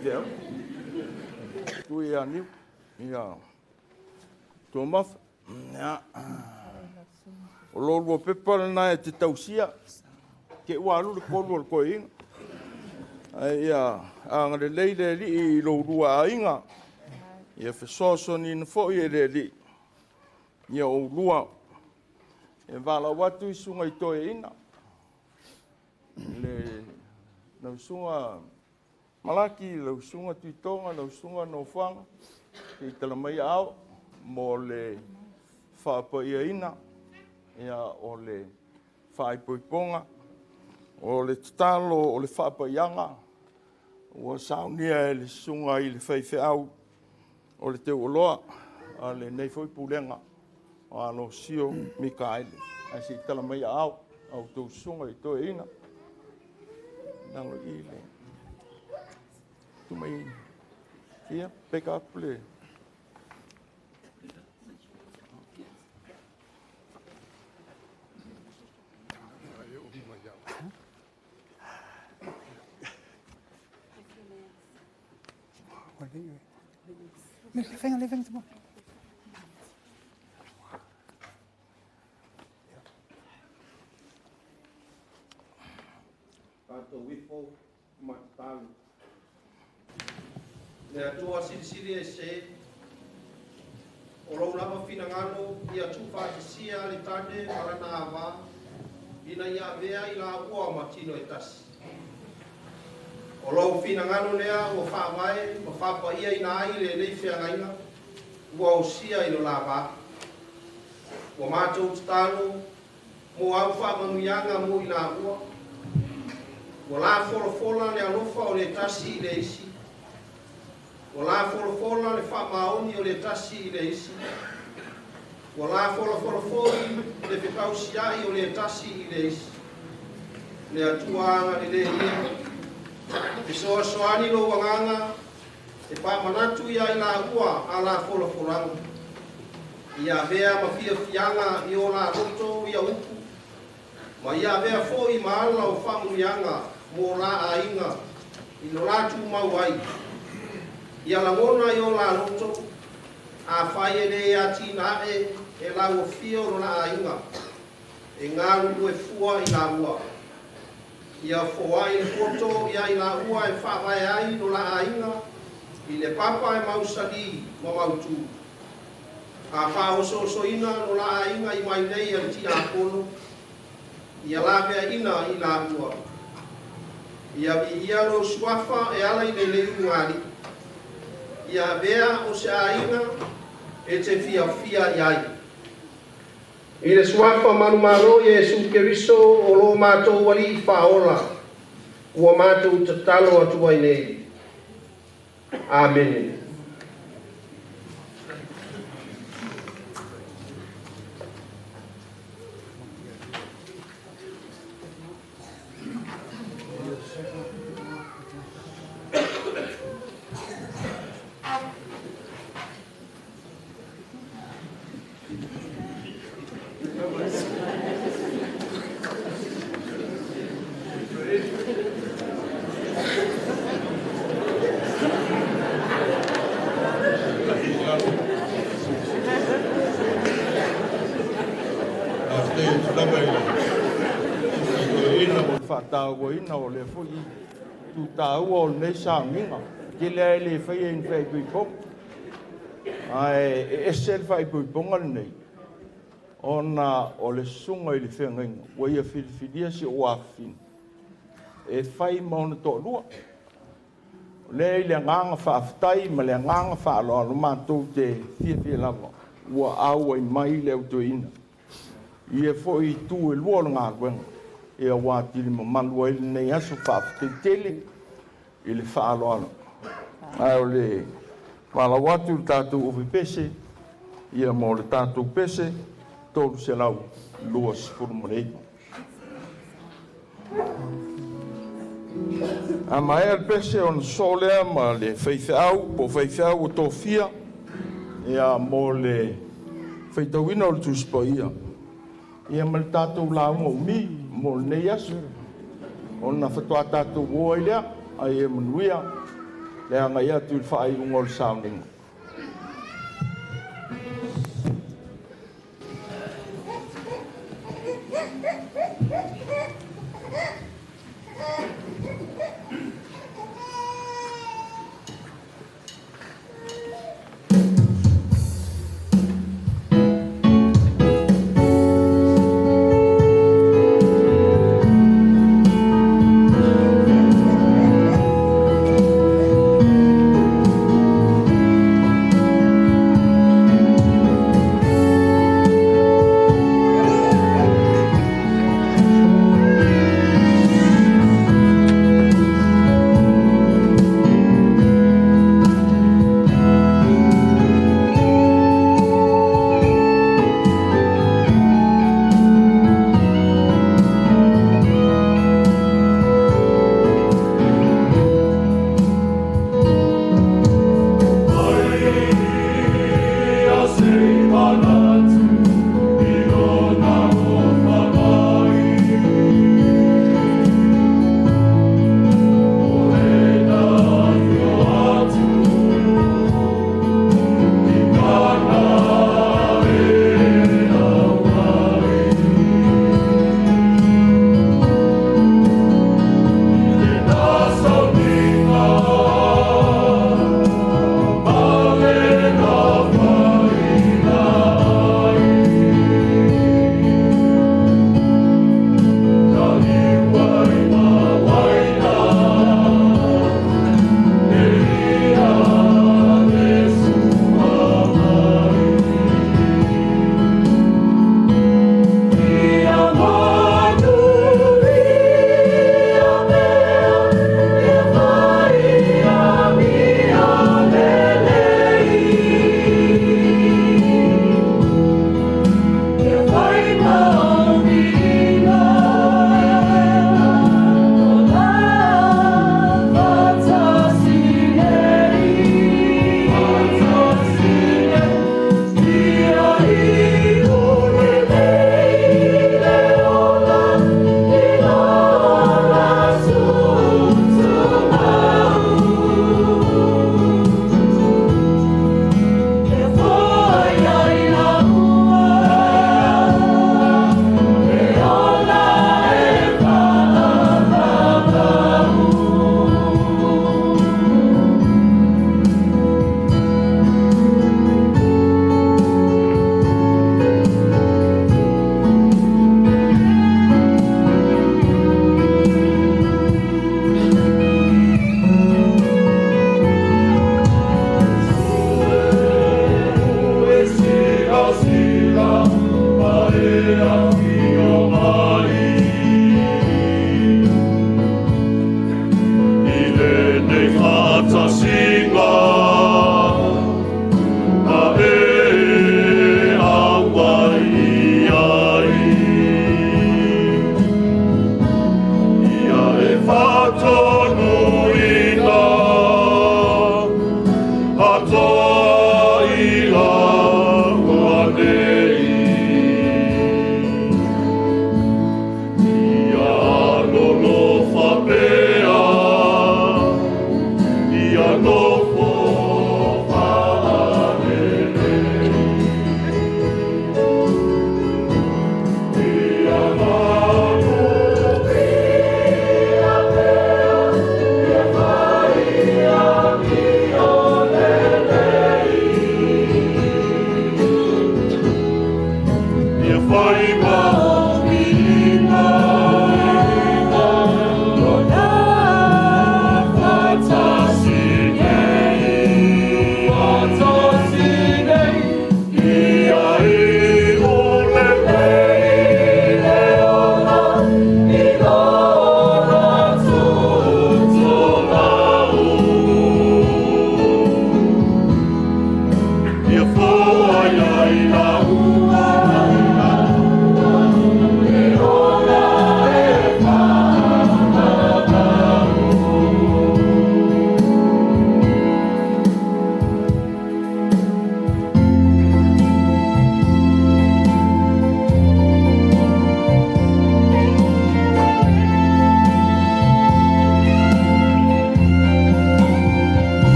faifeau. Tui ia niu. Ia. Tuamafa. Ia. O lo lua pepa lena e te tausia. Ke ua alu le kolu o le toeaina. Ae ia agalelei le Alii i lo lua aiga. Ia fesoasoaniina foi e le Alii. Ia oulua. E valaau atu i susuga i toeaina. Le lau susuga Malaki, lau susuga Tuitoga, lau susuga Nofoaga, se i tala mai aao mo le faapaiaina ia, o le faaipoipoga, o le tatalo o le faapaiaga ua saunia e le susuga i le faifeau o le Teuoloa a lenei foi pulega o Alosio Mikaele. Ae se i tala mai aao a outou susuga i toeaina. Nalo i le tu mai ia pick up le Le fenga te mo. Tātou ifo matatalu. Le Atua silisili e se, o lou lava finagalo ia tuufaatasia le tane ma lana avā, ina ia avea i laua ma tino e tasi. O lou finagalo lea ua faavae ma faapaiaina ai lenei feagaiga, ua osia i lo la vā. Ua matou tatalo mo au faamanuiaga mo i laua, ua lafolafola le alofa o le tasi i le isi, ua lafolafola le faamaoni o le tasi i le isi, ua lafolafola foi le fetausiai o le tasi i le isi. Le Atua agalelei ia, fesoasoani lou agaga e faamanatu ia i laua a lafolafolaga, ia avea ma fiafiaga i o la loto ia upu, ma ia avea foi ma ala o faamanuiaga mo la aiga i lo la tumau ai. Ia lagona i o la loto, afai e le atinae e lauafia o lo la aiga, e galulue fua i laua. Ia foai le poto ia i laua e faavae ai lo la aiga, i le papa e mausali ma mautu. A faaosoosoina lo la aiga i mai nei a le tiakono, ia laveaina i laua. Ia viia lou suafa e ala i lenei ulugalii. Ia avea o se aiga e te fiafia i ai. I le suafa manumalo Iesu Keriso o lo matou Alii faaola, ua matou tatalo atu ai nei. Amene. Faatauaina o le foi tutaua o lenei sauniga. Tele ai le faia i ni faaipoipoga. Ae e ese le faaipoipoga lenei, ona o le susuga i le feagaiga, ua ia filifilia si ou afafine, e fai ma ona toalua. O lea i le agaga faafetai ma le agaga faaaloalo matou te fiafia lava, ua auai mai le autoina. Ia foi tu e lua o le galuega, ia ua atili mamalu ai lenei aso faafetai tele i le faaaloalo. Ae o le valaau atu i le tatou ofi pese, ia mo le tatou pese, 329. A maea le pese ona sosoo lea ma le faifeau, po o faifeau ua tofia, ia mo le faitauina o le Tusi Paia, ia ma le tatou lauga umi mo lenei aso. Ona faatoa tatou o ai lea, ai e manuia Le agai atu i le faaiuga o le sauniga.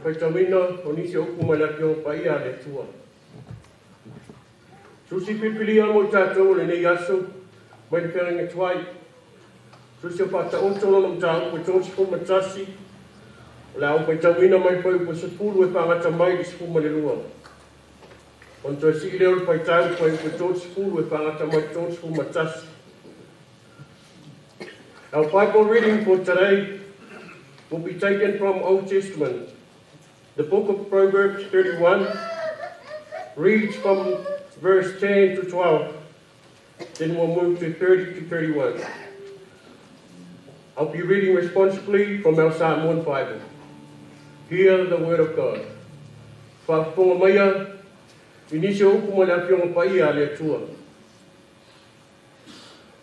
faitauina o nisi o upu mai le Afioga Paia a le Atua. Susi pilipilia mo i tatou o lenei aso mai le feagaiga tuai. Susi o faataoto lona mataupu e 31, o le a ou faitauina mai le fuaiupu e 10 e faagata mai le 12. Ona toe sii lea o le faitau fuaiupu e 30 e faagata mai le 31. Our Bible reading for today will be taken from Old Testament. The book of Proverbs 31 reads from verse 10 to 12. Then we'll move to 30 to 31. I'll be reading responsibly from our Samoan Bible. Hear the word of God. Faafofoga maia i nisi o upu mai le Afioga Paia a le Atua.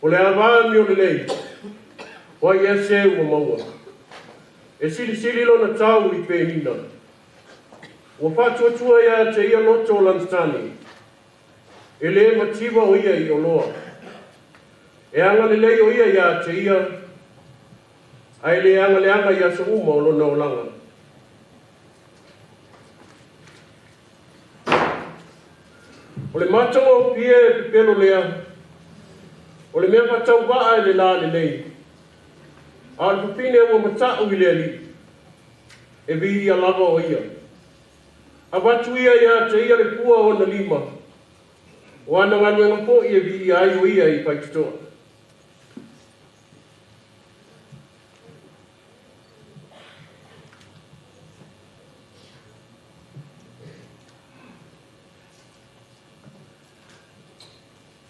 O le avā amio lelei, o ai ea se ua maua. E silisili lona tau i penina. Ua faatuatua ia te ia loto o lana tane. E lē mativa o ia i oloa. E agalelei o ia ia te ia, ae le agaleaga i aso uma o lona olaga. O le matagofie e pepelo lea, o le mea faatauvaa i le lalelei, a o le fafine ua mata'u i le alii, e viia lava o ia. Avatu ia ia te ia le pua o ona lima, o ana galuega fo'i e viia ai o ia i faitotoa.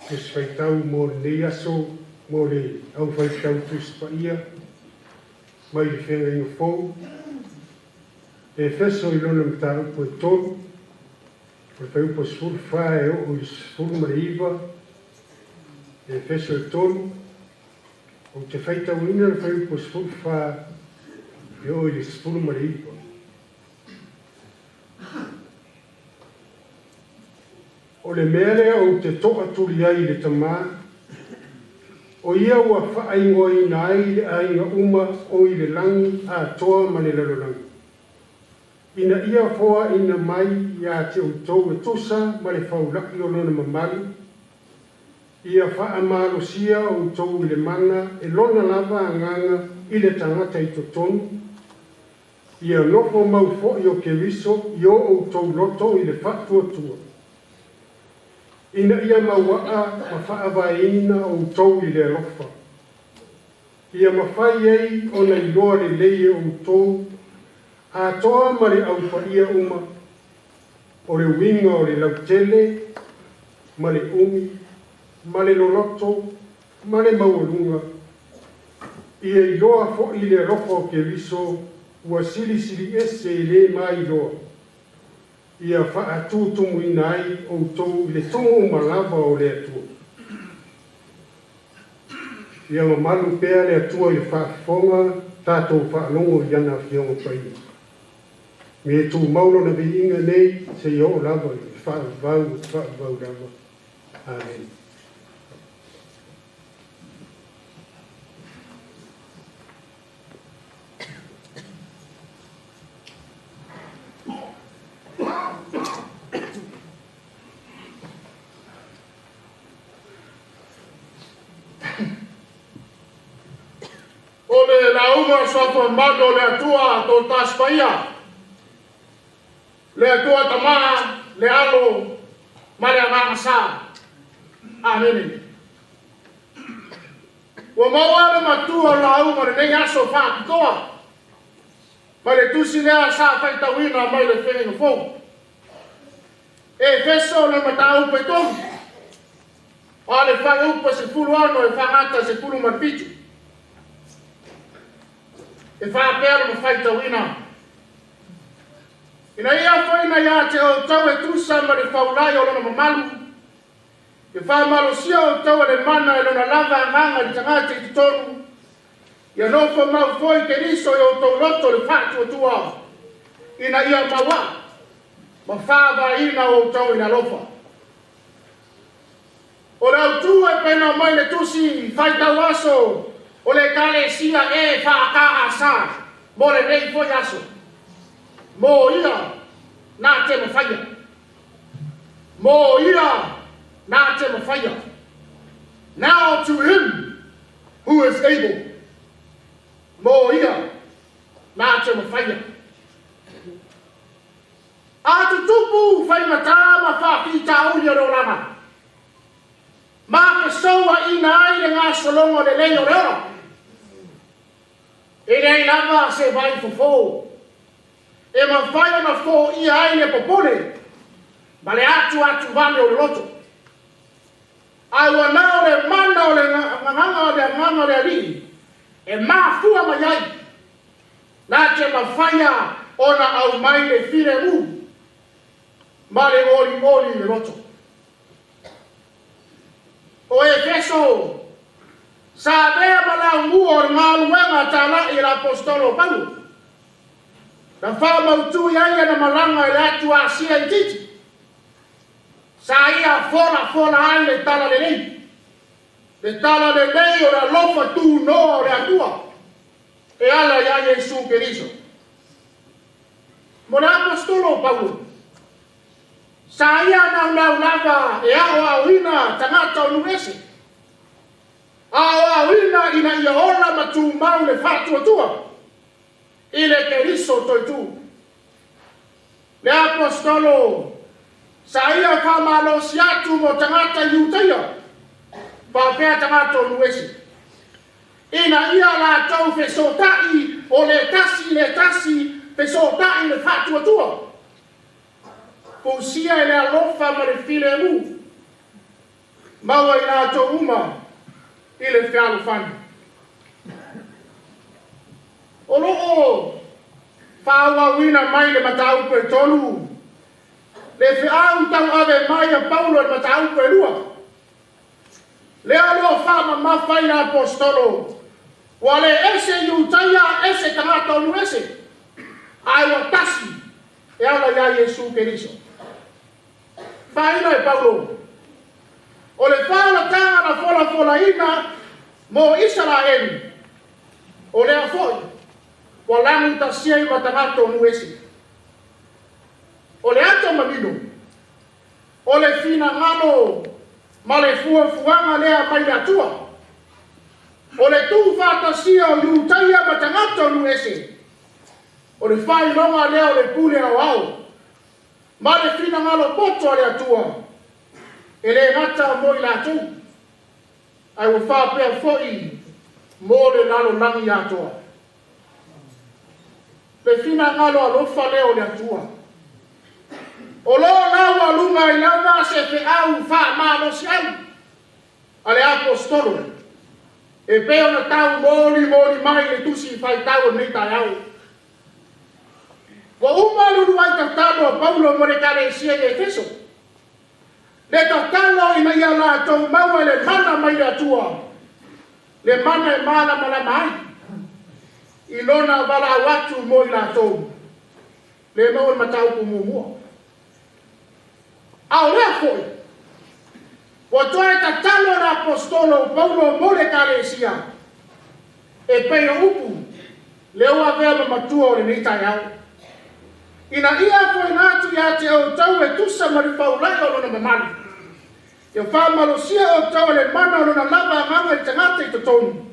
Tusi Faitau mo lenei aso mo le Au Faitau Tusi Paia mai le Feagaiga Fou, Efeso i lona mataupu e tolu, o le fuaiupu e 14 e oo i le 19, Efeso e tolu, ou te faitauina le fuaiupu e 14 e oo i le 19. O le mea lea ou te to'atuli ai i le Tamā, o ia ua faaigoaina ai le aiga uma o i le lagi atoa ma le lalolagi, ina ia foaina mai ia te outou e tusa ma le faula'i o lona mamalu, ia faamalosia outou i le mana e lona lava agaga i le tagata i totonu, ia nofo mau fo'i o Keriso i o outou loto i le faatuatua, ina ia maua'a ma faavaeina outou i le alofa, ia mafai ai ona iloa lelei e outou atoa ma le aupaia uma, o le uiga o le lautele ma le umi ma le loloto ma le maualuga, ia iloa fo'i le alofa o Keriso ua silisili ese e lē mailoa, ia faatutumuina ai outou i le tumu uma lava o le Atua. Ia mamalu pea le Atua i le faafofoga tatou faalogo i ana Afioga Paia. Me e tumau lona viiga nei seia oo lava i le faavavau o le faavavau lava. Amene. O le lauga o suafa mamalu o le Atua tōtasi paia, le Atua Tamā, le Alo ma le Agaga Sa. Amene. Ua maua le matua o lauga o lenei aso faapitoa mai le tusi lea sa faitauina mai le Feagaiga Fou. Efeso le mataupu e tolu, a le fuaiupu e 16 e faagata 17. E faapea lona faitauina. Ina ia foaina ia te outou e tusa ma le faulai o lona mamalu, e faamalosia outou e le mana e lona lava agaga i le tagata i totonu, ia nofo mau foi Keriso i outou loto le faatuatua, ina ia mauaa ma faavaeina outou i le alofa. O le autū e pei ona aumai i le tusi faitau aso o le Ekalesia EFKS mo lenei foi aso. Mo ia na te mafaia. Mo ia na te mafaia. Now to him who is able. Mo ia na te mafaia. A tutupu whaimatā ma whawhitauli o le olaga. Ma ke soua ina ai le gasologa o lelei o le ola. E leai lava se vai fofo. E mafai ona foia ai le popole ma le atu atu vale o le loto. Ae ua na o le mana o le gagaga o le agaga o le Alii e mafua mai ai na te mafaia ona aumai le filemu ma le olioli i le loto. O Efeso sa avea ma laumua o le galuega tala'i e le aposetolo o Paulo. Na faamautū ai ana malaga i le atu Asia itiiti. Sa ia folafola ai le tala lelei. Le tala lelei o le alofa tunoa o le Atua. E ala iā Iesu Keriso. Mo le aposetolo o Paulo. Sa ia naunau lava e aoaoina tagata o nuu ese. Aoaoina ina ia ola ma tumau le faatuatua i le Keriso toetū. Le aposetolo sa ia faamalosi atu mo tagata Iutaia faapea tagata o nuu ese. Ina ia latou fesota'i o le tasi le tasi fesota'i le faatuatua. Fusia e le alofa ma le filemu. Maua i latou uma i le fealofani. O loo faaauauina mai le mataupu e tolu. Le feau tauave mai a Paulo le mataupu e lua. Lea loa faamamafa i le aposetolo. Ua le ese Iutaia ese tagata o nuu ese. Ae ua tasi e ala iā Iesu Keriso. Faaila e Paulo. O le faaolataga na folafolaina mo Isaraelu. O lea foi ua lagutasia i ma tagata o nuu ese. O le ata manino. O le finagalo ma le fuafuaga lea mai le Atua. O le tuufaatasia o Iutaia ma tagata o nuu ese. O le faailoga lea o le pule aoao. Ma le finagalo poto a le Atua. E le gata mo i latou. Ae ua faapea foi mo le lalolagi atoa. Le finagalo alofa lea o le Atua. O lo laualuga i lava se feau faamalosiau a le aposetolo. E pei ona tau molimoli mai le tusi faitau o lenei taeao. Ua uma le uluai tatalo a Paulo mo le ekalesia i Efeso. Le tatalo ina ia latou maua le mana mai le Atua. Le mana e malamalama ai. I lona valaau atu mo i latou. Le maua le mataupu muamua. A o lea foi. Ua toe tatalo le aposetolo o Paulo mo le ekalesia. E pei o upu le ua avea ma matua o lenei taeao. Ina ia foeina atu iā te outou e tusa ma le faula'i o lona mamalu. Ia faamalosia outou e le mana o lona lava agaga i tagata i totonu.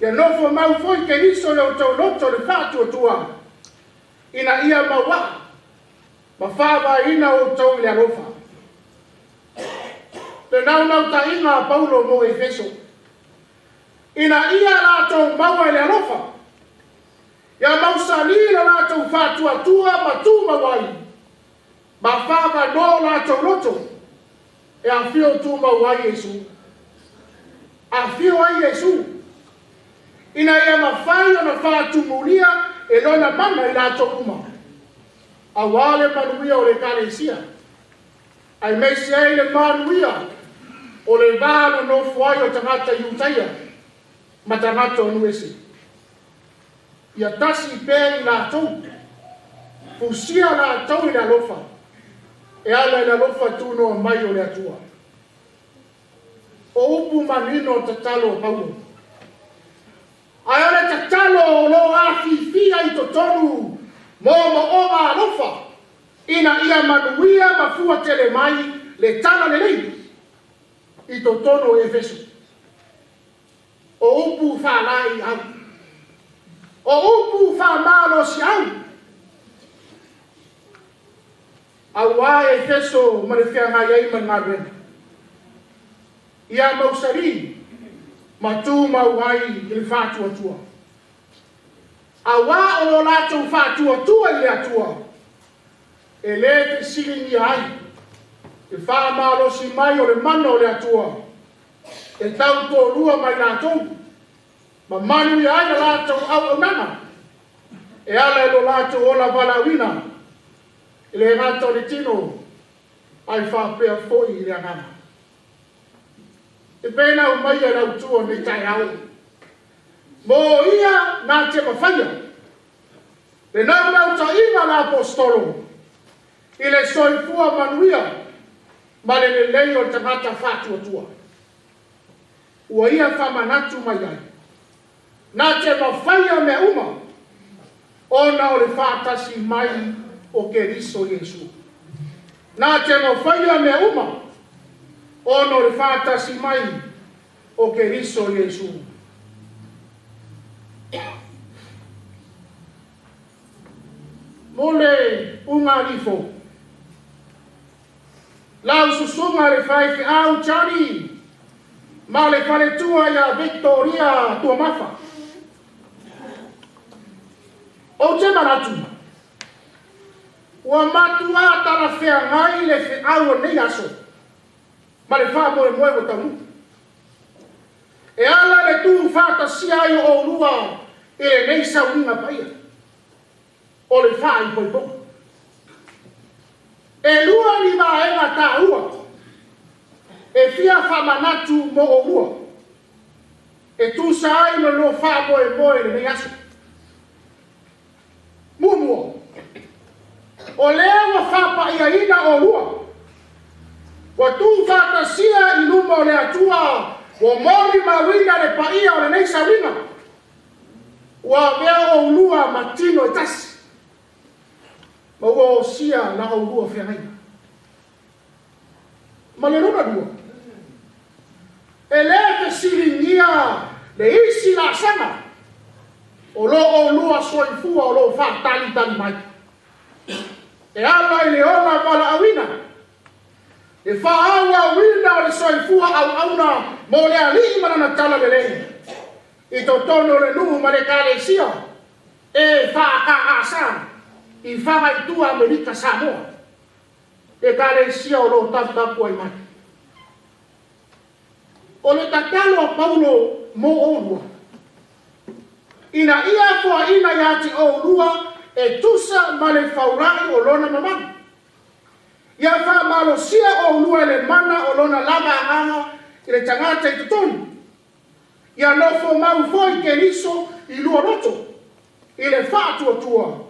Ia nofo mau foi Keriso i outou loto le faatuatua. Ina ia mauaa ma faavaeina outou i le alofa. Le naunautaiga a Paulo mo Efeso. Ina ia latou maua i le alofa. Ia mausali le latou faatuatua ma tumau ai. Ma faavanoa o latou loto. E afio tumau ai Iesu. Afio ai Iesu. Ina ia mafai ona faatumulia e lona mana i latou uma. Auā le manuia o le ekalesia. Aemaise ai le manuia o le va nonofo ai o tagata Iutaia ma tagata o nuu ese. Ia tasi pea i latou. Fusia latou i le alofa. E ala i le alofa tunoa mai o le Atua. O upu manino o tatalo o Paulo. Ae o le tatalo o loo afifia i totonu Moomooga alofa ina ia manuia ma fuatele mai le tala lelei i totonu o Efeso. O upu faalaeiau, o upu faamalosiau, auā Efeso ma le feagai ai ma le galuega. Ia mausalī ma tumau ai i le faatuatua. Auā o lo latou faatuatua i le Atua, e lē fesiligia ai le faamalosi mai o le mana o le Atua e tautolua ma i latou ma manuia ai la latou auaunaga e ala i lo latou ola valaauina e le gata o le tino ae faapea foi i le agaga. E pei ona aumaia e le autu o lenei taeao, mo ia na te mafaia le naunautaiga a le Aposetolo i le soifua manuia ma le lelei o le tagata faatuatua. Ua ia faamanatu mai ai, na te mafaia mea uma ona o le faatasi mai o Keriso Iesu. Na te mafaia mea uma ona o le faatasi mai o Keriso Iesu. Mo le ugaalifo, lau susuga le faifeau Johnny ma le faletua ia Victoria Tuamafa. Ou te manatu, ua matuā talafeagai le feau o lenei aso ma le faamoemoe ua taunuu. E ala le tuufaatasia ai o oulua i lenei sauniga paia o le faaipoipoga. E lua ni vaega taua e fia faamanatu mo oulua e tusa ai ma lo faamoemoe i lenei aso. Muamua, o lea ua faapaiaina oulua, ua tuufaatasia i luma o le Atua, ua molimauina le paia o lenei sauniga, ua avea oulua ma tino e tasi, ma ua osia la oulua feagaiga. Ma le lona lua, e lē fesiligia le isi laasaga o lo oulua soifua o loo faatalitali mai e ala i le ola valaauina, le faaauauina o le soifua auauna mo le Alii ma lana tala lelei i totonu o le nuu ma le Ekalesia e faakaasa i Fagaitua Amerika Samoa, Ekalesia o loo taputapuai mai. O le tatalo a Paulo mo oulua, ina ia foaina iā te oulua e tusa ma le faulai o lona mamalu. Ia faamalosia oulua e le mana o lona lava agaga i le tagata i totonu. Ia nofo mau foi Keriso i lua loto i le faatuatua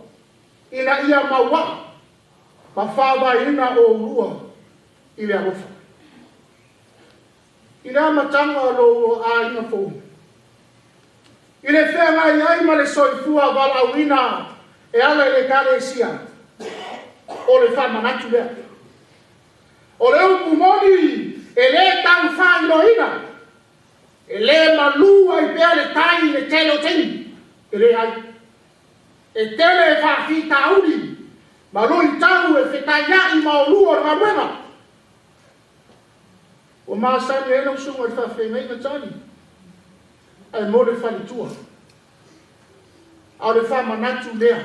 ina ia mauaa ma faavaeina oulua i le alofa. I le amataga o lou aiga fou, i le feagai ai ma le soifua valaauina e ala i le Ekalesia, o le faamanatu lea. O le upu moni e lē tau faailoaina, e lē malū ai pea le tai i le tele o taimi, e leai. E tele faafitauli ma luitau e fetaia'i ma olua o le galuega. Ua masani ai lau susuga i le faafeagaiga Johnny, ae mo le faletua. A o le faamanatu lea.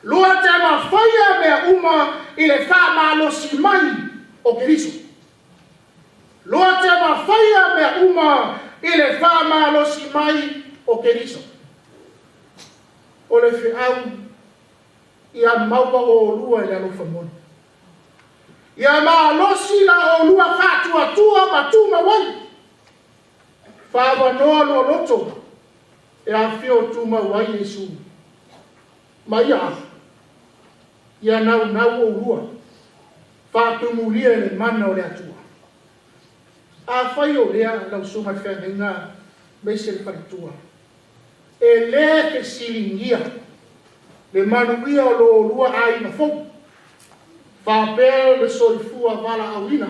Lua te mafaia mea uma i le faamalosi mai o Keriso. Lua te mafaia mea uma i le faamalosi mai o Keriso. O le feau ia maua oulua i le alofa moni. Ia malosi la oulua faatuatua ma tumau ai. Faavanoa lua loto e afio tumau ai Iesu. Ma ia afu, ia naunau oulua, faatumulia i le mana o le Atua. Afai o lea lau susuga i le feagaiga aemaise le faletua, e lē fesiligia Le manuia o lo olua aiga fou. Faapea le soifua valaauina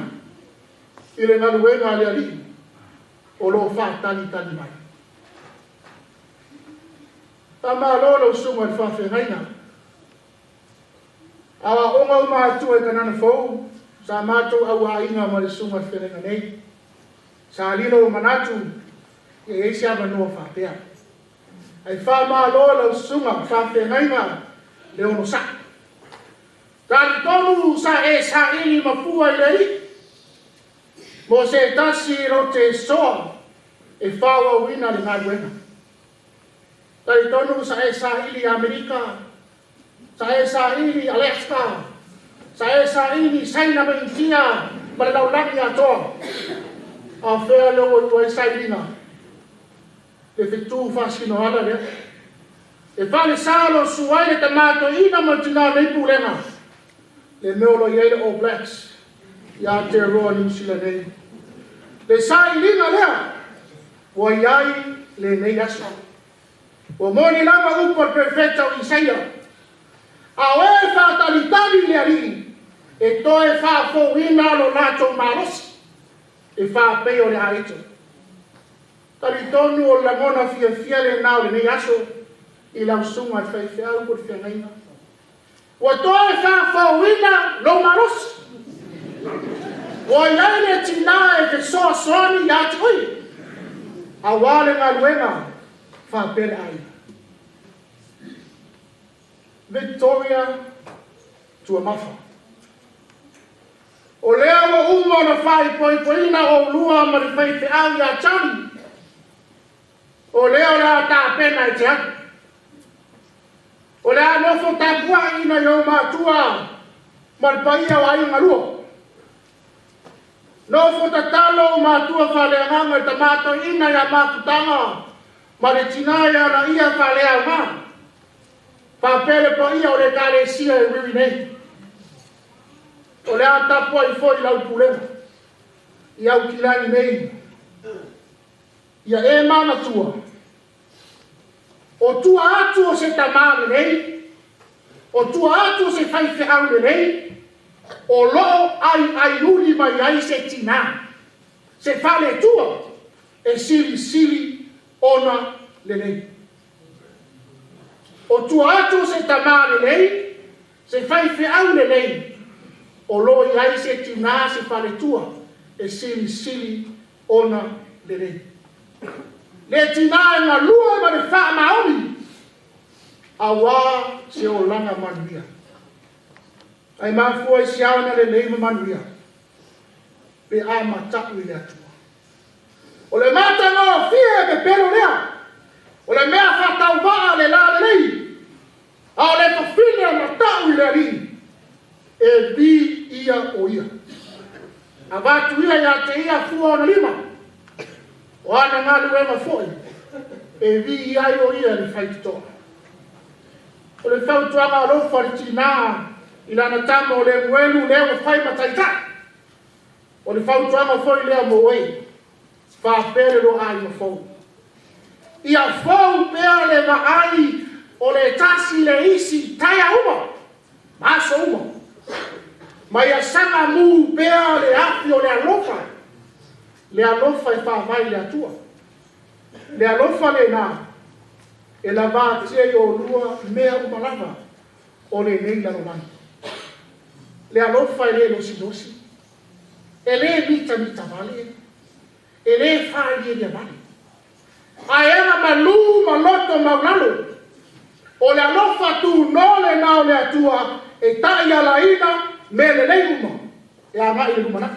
i le galuega a le Alii o loo faatalitali mai. Faamalo lau susuga i le faafeagaiga. Aoaoga uma atua i Kanana fou sa matou auaiga ma le susuga i le feagaiga nei. Sa lilo ua manatu ia i ai se avanoa faapea. Ae faamalo lau susuga faafeagaiga le onosai. Talitonu sa e saili mafua i le Alii mo se tasi lo te soa e faaauauina le galuega. Talitonu sa e saili i Amerika, sa e saili i Alaska, sa e saili i Saina ma Initia ma le lalolagi atoa. A o fea lea ua iu ai sailiga? Le fetu faasinoala lea. E falesa o lo o susu ai le tama toeaina ma le tinā o lenei pulega, le mea o lo o i ai le All Blacks i Aotearoa Niu Sila nei. Le sailiga lea ua i ai lenei aso. Ua moni lava upu a le perofeta o Isaia, A o e faatalitali i le Alii, e toe faafouina lo latou malosi, e faapei o le aeto. Talitonu o le lagona fiafia lenā o lenei aso i lau susuga i le faifeau po o le feagaiga. Ua toe faafouina lou malosi. Ua i ai le tinā e fesoasoani ia te oe, auā le galuega faapea le aiga. Victoria Tuamafa. O lea ua uma ona faaipoipoina oulua ma le faifeau ia Johnny. O lea o le a tapena e te alu. O le a nofo tapuai nai ou matua ma le paia o aiga lua. Nofo tatalo ou matua faaleagaga i le tama toeaina ia Mafutaga ma le tina ia Laia faaleaoga. Faapea le paia o le Ekalesia e uiui nei. O le a tapuai foi lau pulega i Aukilani nei. Ia e manatua, o tua atu o se tamā lelei, o tua atu o se faifeau lelei, o lo o aiaiuli mai ai se tinā, se faletua e silisili ona lelei. O tua atu o se tamā lelei, se faifeau lelei, o lo o i ai se tinā, se faletua e silisili ona lelei. Le tinā e galue ma le faamaoni auā se olaga manuia. Ae mafua i se aoga lelei ma manuia pe a mata'u i le Atua. O le matagofie e pepelo lea, o le mea faatauvaa le lalelei, a o le fafine e mata'u i le Alii, e vi ia o ia. Avatu ia ia te ia fua ona lima, o ana galuega foi, e vi ai o ia le faitotoa. O le fautuaga alofa a le tinā i lana tama o Lemuelu lea ua fai ma taitai. O le fautuaga foi lea mo oe, faapea le lua aiga fou. Ia fou pea le vaai o le tasi le isi taea uma ma aso uma. Ma ia saga mu pea le afi o le alofa, le alofa e faavae i le Atua. Le alofa lenā e lavatia i olua mea uma lava o lenei lalolagi. Le alofa e le losilosi, e le mitamita vale, e le faailiilia vale, ae aga malū ma loto maulalo. O le alofa tuno lenā o le Atua e taialaina mea lelei uma e agai i le lumanai,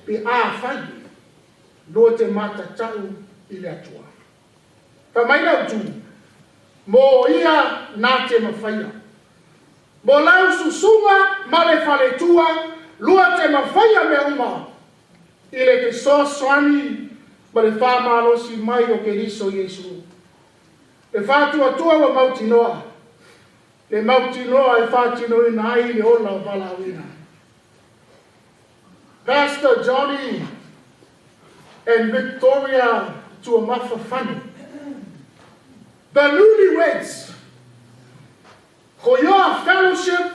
pe afai lua te matatau i le Atua. Fai mai le autu, Mo ia nā te mafaia. Mo lau susuga ma le faletua, lua te mafaia mea uma i le fesoasoani ma le faamalosi mai o Keriso Iesu. Le faatuatua ua mautinoa, le mautinoa e faatinoina ai le ola valaauina. Pastor Johnny and Victoria Tuamafa Fano, the newlyweds. For your fellowship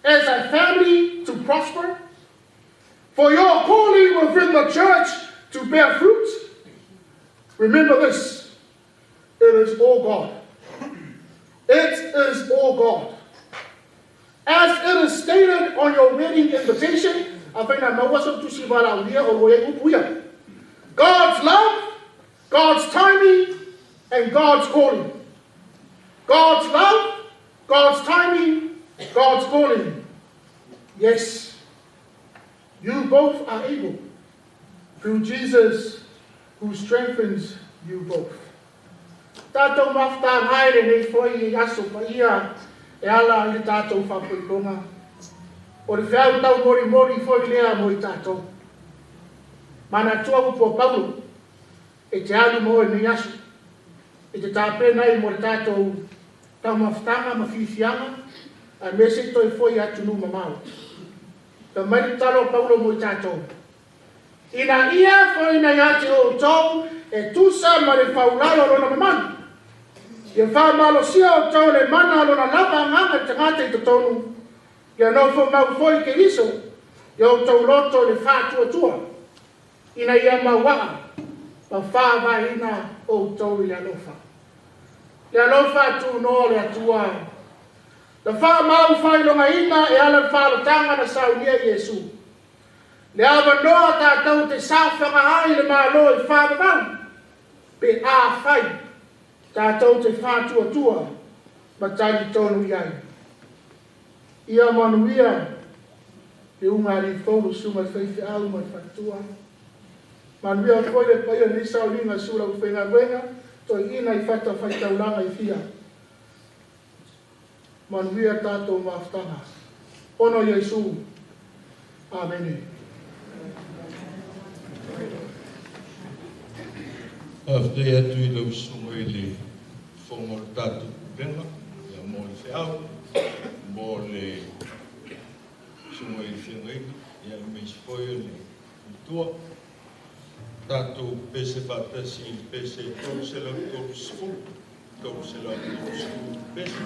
as a family to prosper, for your calling within the church to bear fruit, remember this, it is all God. It is all God. As it is stated on your wedding invitation, God's love, God's timing, and God's calling. God's love, God's timing, God's calling. Yes, you both are able through Jesus who strengthens you both. Tātou mafta haere nei foi i aso pa ia e ala i le tātou whapoiponga. O le whiau tau mori mori foi lea mo i tātou. Mana tua upo Paulo e te alu mo e nei aso. E te tāpena i mo le tātou tau maftanga ma fifianga a me se toi foi atu nu mamau. Ta mai talo Paulo mo i tātou. Ina ia foi na ia te o tau e tusa ma le faulalo lona mamanu. Ia whamalosia o tau le mana lona lava nganga te ngata i totonu. Ia nofo mau foi ke liso. Ia o tau loto le whātua tua. Ina ia mauaa ma whāwaina o tau i le alofa. Le alofa tu no le atua. Le wha mau whailonga ina e ala le whalotanga na saunia Iesu. Le awa noa tātou te sāwhanga ai le mālo i whāmamau. Pe a whai tātou te whātua tua ma tali tonu iai. Ia manuia le unga li folu suma whaiwhi au ma whatua. Manuia koe le paia ni saulinga sura uwhenga wenga toi ina i whata whaitaulanga i whia. Manuia tātou maftanga. Ono Iesu. Amene. After atu i lau sunga i le whonga o tātou kupenga, ia mō le whiau, mō le sunga i le whiangaina, ia meisi foi o le tua. Tātou pese whātasi i le pese 330, 330 pese.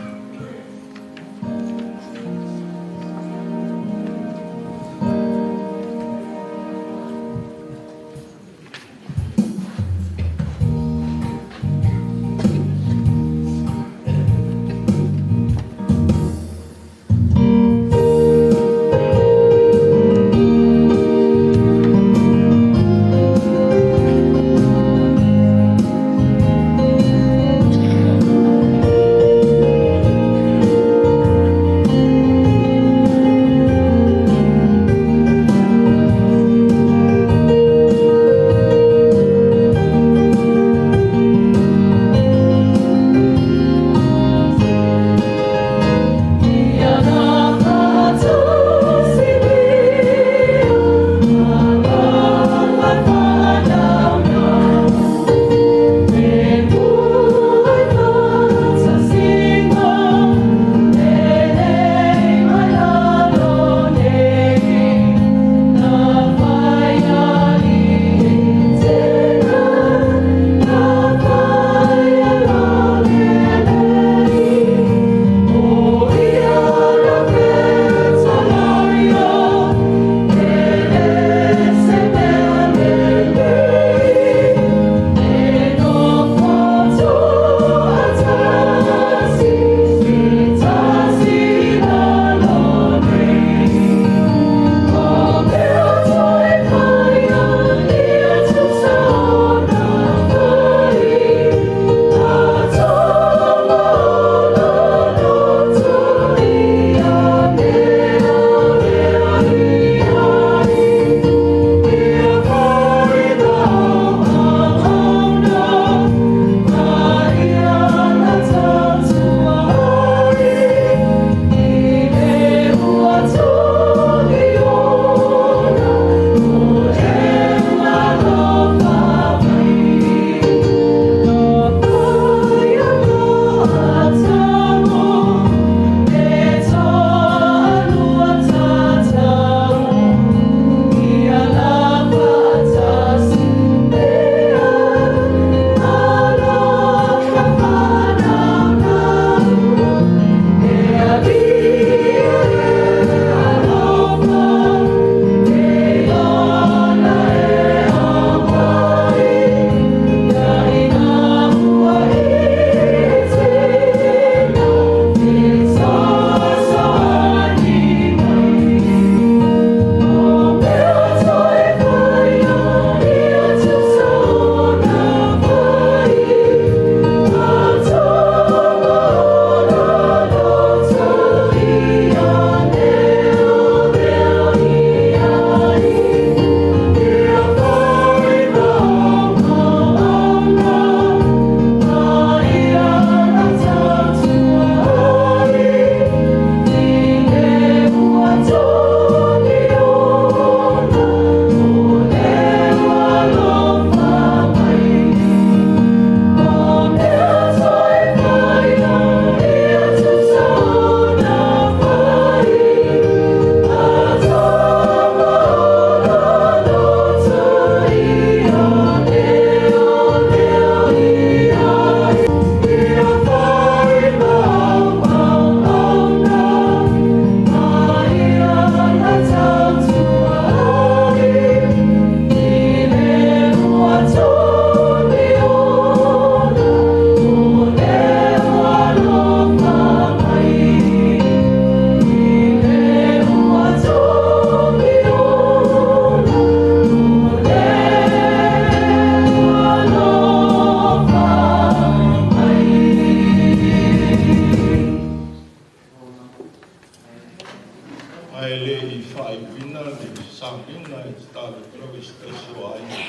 faaiuina le sauniga e tatalo atu lava i se tasi o aiga.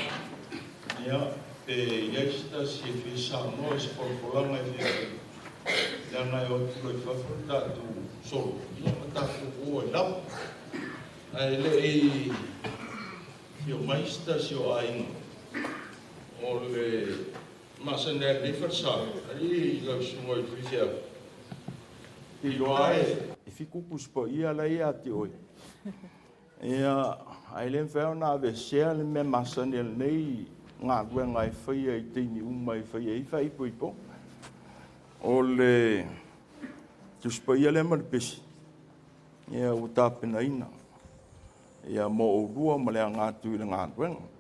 Ia, pe i ai se tasi e fia saunoa i se folafolaga e fia faia, leaga e o atu loa i fafo le tatou solo, ia ma tatou o ai lava. Ae le i afio mai se tasi o aiga o le masani ai i lenei falesa, alii lau susuga i le faifeau, te iloa lava e fiku Tusi Paia la e ia te oe. Ia, ae le mafai ona aveesea le mea masani a lenei galuega e faia i taimi uma e faia ai faaipoipoga. O le Tusi Paia lea ma le pesi, ia ua tapenaina ia mo oulua ma le aga atu i le galuega.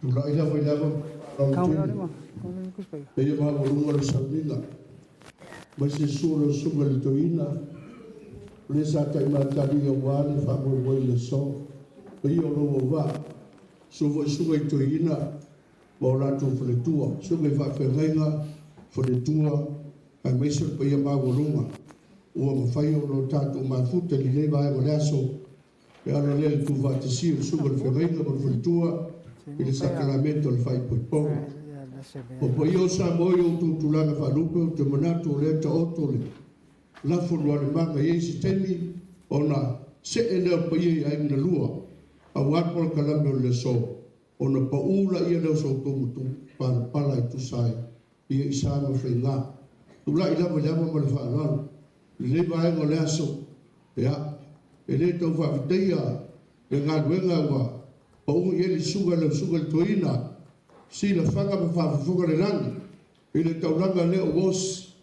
Tulai lava i le ava ma faaaloalo tele, paia maualuga o le sauniga, mai se susu o lau Susuga i le Toeaina, o le sa taimatali aua le faamoemoe i le aso. Paia o lou auvaa, susu foi susuga i toeaina ma o latou faletua, susuga i faafeagaiga, faletua, aemaise le paia maualuga ua mafai ona o tatou mafuta i lenei vaega o le aso e ala lea i le tuufaatasia o le susuga i le feagaiga ma le faletua i le sakalameta o le faaipoipoga. O paia o Samoa i outou tulaga faalupe, ou te manatu o lea taoto le lafo lualemaga e i ai se taimi ona see lea o paia i aiga na lua aua le polokalame o le aso ona pau laia lea o sa outou matupalapala e tusa ai ia i sa ma faiga. Tulai lava i le ava ma le faaaloalo i lenei vaega o le aso, ia, e le tau faafetaia le galuega ua pau i ai le susuga i lau susuga i le Toeaina, silafaga ma faafofoga le lagi i le taulaga lea o Wosi,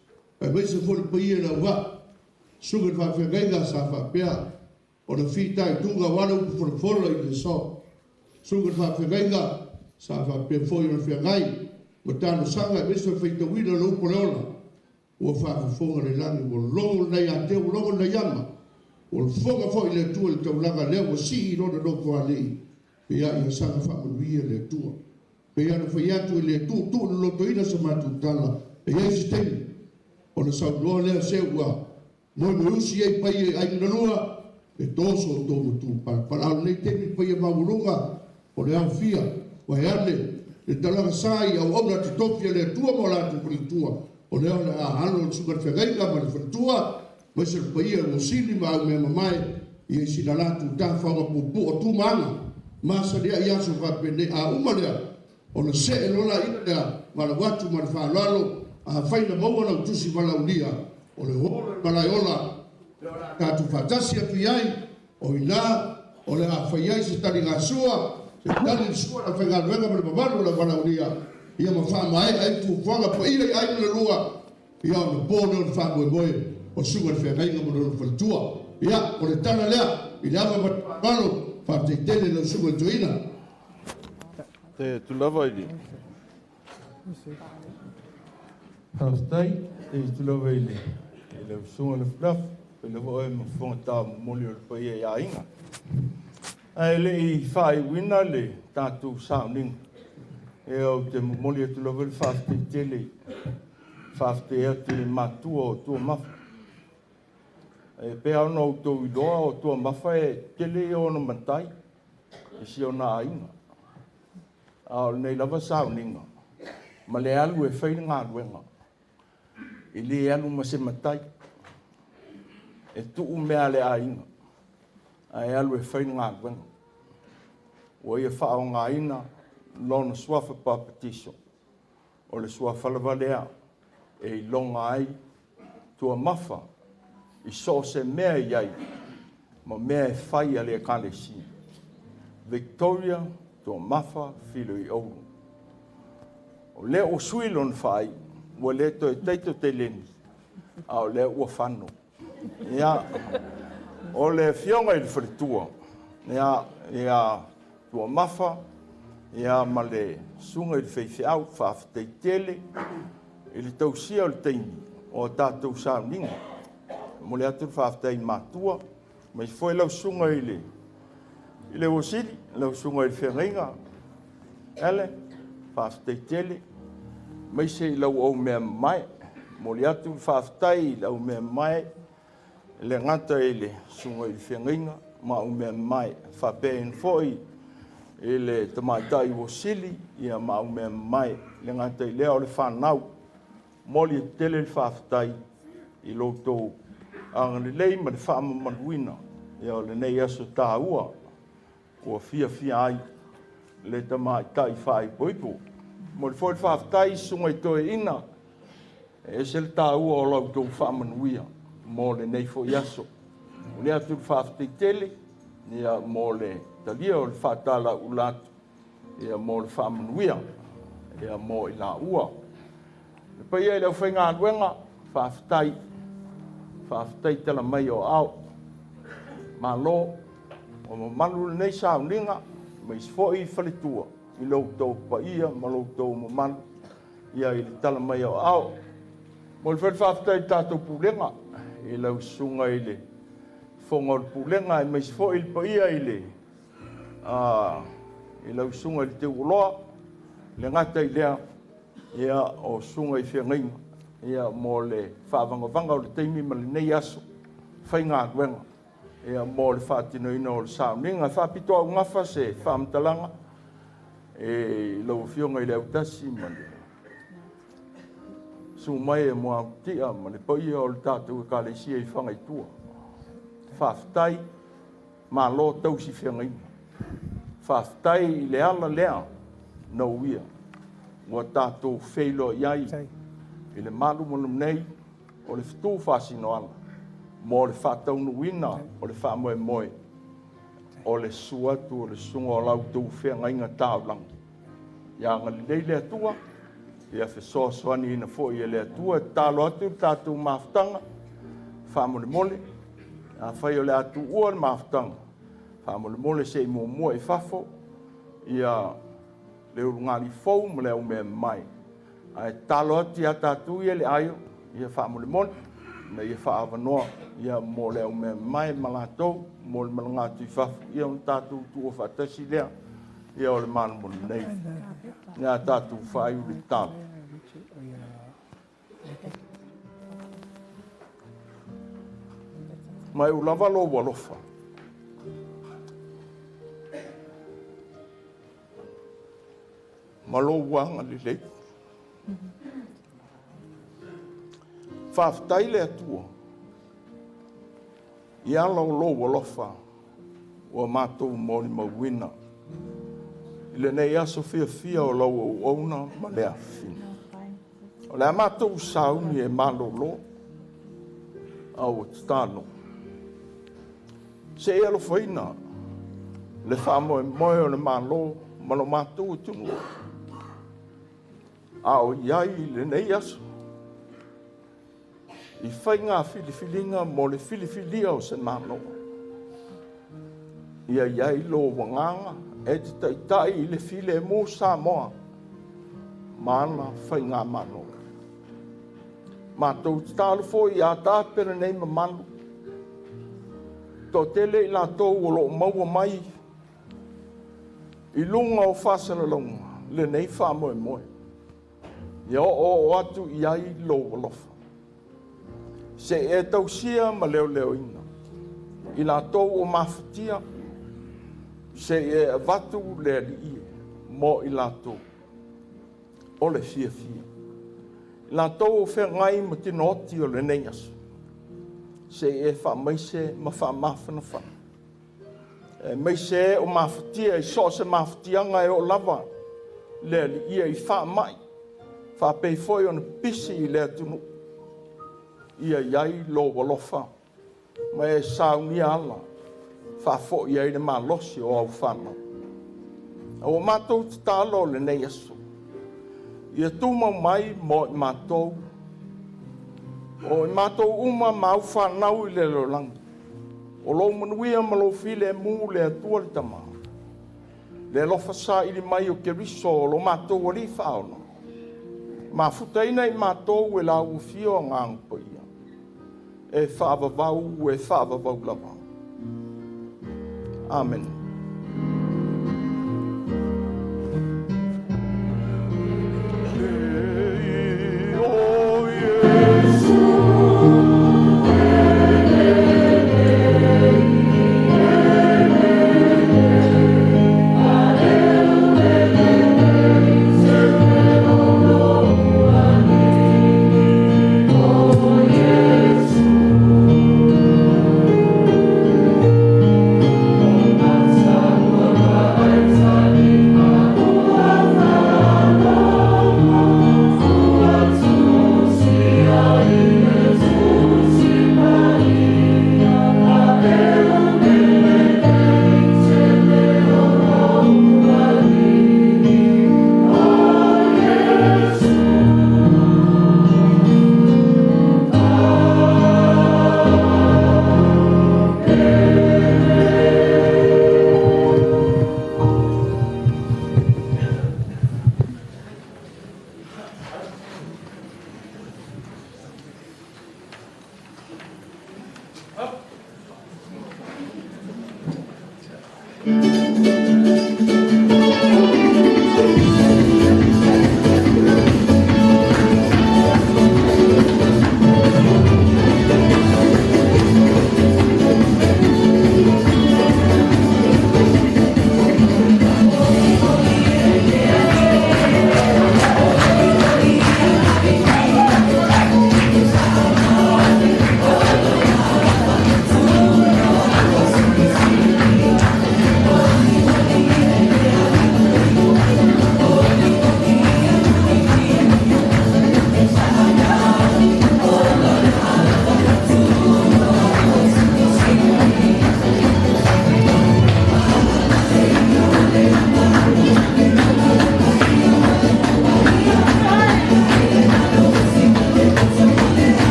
aemaise foi le paia i le auvaa, susuga i le faafeagaiga sa faapea ona fitaituga aua le upu folafola i le aso. Susuga i le faafeagaiga sa faapea foi ona feagai ma talosaga aemaise le faitauina o le upu o le ola, ua faafofoga le lagi, ua logo lenei atea, ua logo lenei ama, ua fofoga foi le Atua i le taulaga lea ua sii i lona nofoalii, ia ia saga faamanuia le Atua. Pei ona fai atu e le tuutuu lolotoina sa matou tala, e i ai se taimi ona saunoa lea se ua moemoeusi ai paia i aiga na lua, e toso outou matupalapala. A o lenei taimi le paia maualuga o le aofia, vaeane le talaga sa i auauna totofi a le Atua ma o latou faletua, o lea o le a alo le susuga i le feagaiga ma le faletua, aemaise le paia ua sili ma aumeamamae ia i sina latou tafaoga puupuu o tu ma aga masani ai aso faapenei. A uma lea ona see loa laia lea valaau atu ma le faaaloalo, afai na maua lau tusi valaaulia o le ola i Malaeola, lea o le a tatou faatasi atu i ai, o i ina o le a fai ai se taligasua, se tali le sua i le aufaigaluega ma le mamalu o le valaaulia, ia ma faamaea ai fuafuaga paia i aiga na lua, ia ona po lea o le faamoemoe o le susuga i le feagaiga ma lona faletua. Ia, o le tala lea i le ava ma le faaaloalo, faafetai tele i lau susuga i le toeaina. Te atu lava i le Faafetai, te atu lava i le lau susuga Lafulafu, faapea lava oe ma fofoga taumomoli o le paia i aiga. Ae le i faaiuina le tatou sauniga, ia ou te momoli atu lava le faafetai tele, faafetai atu i le matua o Tuamafa. E pei ona outou iloa o Tuamafa e tele ia ona matai i si ona aiga. A o lenei lava sauniga ma le alu e fai le galuega, e le alu ma se matai, e tuu mea a le aiga, ae alu e fai le galuega. Ua ia faaaogaina lona suafa papatiso, o le suafa lava lea e iloga ai Tuamafa i so o se mea e i ai ma mea e fai a le Ekalesia. Victoria Tuamafa Filoioulu. O lea ua sui lona faaiu, ua le toe Taito Teleni, a o lea ua fano. Ia, o le afioga i le faletua, ia, ia Tuamafa, ia ma le susuga i le faifeau, faafetai tele i le tausia o le taimi o tatou sauniga. Momoli atu le faafetai i matua, mai foi lau susuga i le Uosili, lau susuga i le Feagaiga, ele, faafetai tele, maise i lau au mea mamae. Momoli atu le faafetai i lau mea mamae, le gata i le susuga i le Feagaiga ma au mea mamae, faapea foi i le tamaitai Uosili, ia ma au mea mamae, le gata i lea o le whanau. Momoli tele le faafetai i lo outou agalelei ma le faamamaluina, ia o lenei aso tāua ua fiafia ai le tamaitai faaipoipo. Momoli foi le faafetai i susuga i toeaiina, e ese le tāua o la outou faamanuia mo lenei foi aso. Momoli atu le faafetai tele, ia mo le talia o le faatalaula atu, ia mo le faamanuia, ia mo i laua. Le paia i le aufaigaluega, faafetai, faafetai tala mai o ao. Malo, o mamalu lenei sauniga, mais foi i faletua, i lo outou paia ma lo outou mamalu, ia i le tala mai o ao. Mo le faafetai i le tatou pulega, i lau susuga i le fofoga o le pulega, e mais foi le paia i le i lau susuga i le Teuoloa, le gata i lea, ia o susuga i feagaiga, ia mo le faavagavaga o le taimi ma lenei aso faigaluega, ia mo le faatinoina o le sauniga. Faapito au gafa se faamatalaga e lau afioga i le autasi ma le sumai e moatia ma le paia o le tatou ekalesia i Fagaitua. Faafetai, malo tausi feagaiga. Faafetai i le ala lea nauia ua tatou feiloai ai i le malu nei o le fetu faasinoala mo le faataunuuina o le faamoemoe o le susu atu o le susuga o la outou feagaiga taulaga. Ia agalelei le Atua, ia fesoasoaniina foi e le Atua, e tatalo atu le tatou mafutaga, faamolemole, afai o le a tuua le mafutaga, faamolemole se i muamua i fafo, ia le ulugali fou ma le aumea mai. Ae tatalo atu ia tatou ia le aio, ia faamolemole, na ia faaavanoa, ia mo le aumea mai ma latou, mo le malaga atu i fafo, ia ona tatou tuua faatasi lea, ia o le malumalu nei. Ia tatou faaiu le tatalo. Mai u lava lou alofa. Ma lou agalelei. Faafetai le Atua i ala o lou alofa ua matou molimauina i lenei aso fiafia o lau auauna ma le afifina. O le a matou sauni e malolo a ua tatalo. Se i alofaina le faamoemoe o le Malo ma lo matou atunuu. A o i ai i lenei aso, i faiga filifiliga mo le filifilia o se Malo. Ia i ai lo agaga e te taitai i le filemu Samoa ma ana faigamalo. Matou tatalo foi ia tape lenei mamalu, toatele i latou o loo maua mai i luga o faasalalauga lenei faamoemoe. Ia oo oo atu i ai lou alofa. Se e tausia ma leoleoina i latou o mafatia, se e avatu le alii mo i latou o le fiafia. I latou o feagai ma tinooti o lenei aso, se e faamaise ma faamafanafana. E maise o mafatia i so o se mafatiaga e oo lava le alii i faamai, faapei foi ona pisi i le atunuu. Ia i ai lou alofa ma e saunia ala faafoi ai le malosi o au fanau. A ua matou tatalo o lenei aso, ia tumau mai mo i matou O i matou uma ma au fanau i le lalolagi, o lou manuia ma lou filemu le Atua le Tama, le alofa saili mai o Keriso o lo matou Alii faaola, mafutaina i matou e la ua fio agaga paia, e faavavau, e faavavau lava. Amen.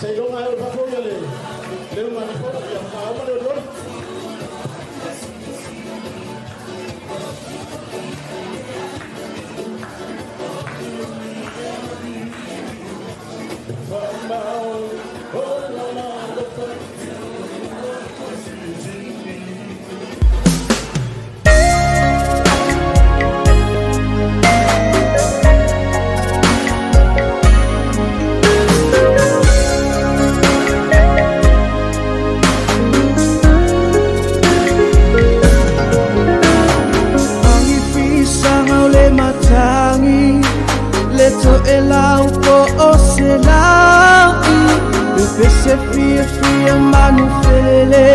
Seiloga ai o le fafo ia le leuga nifo ia faauma le olioli. Se fia fia manu felele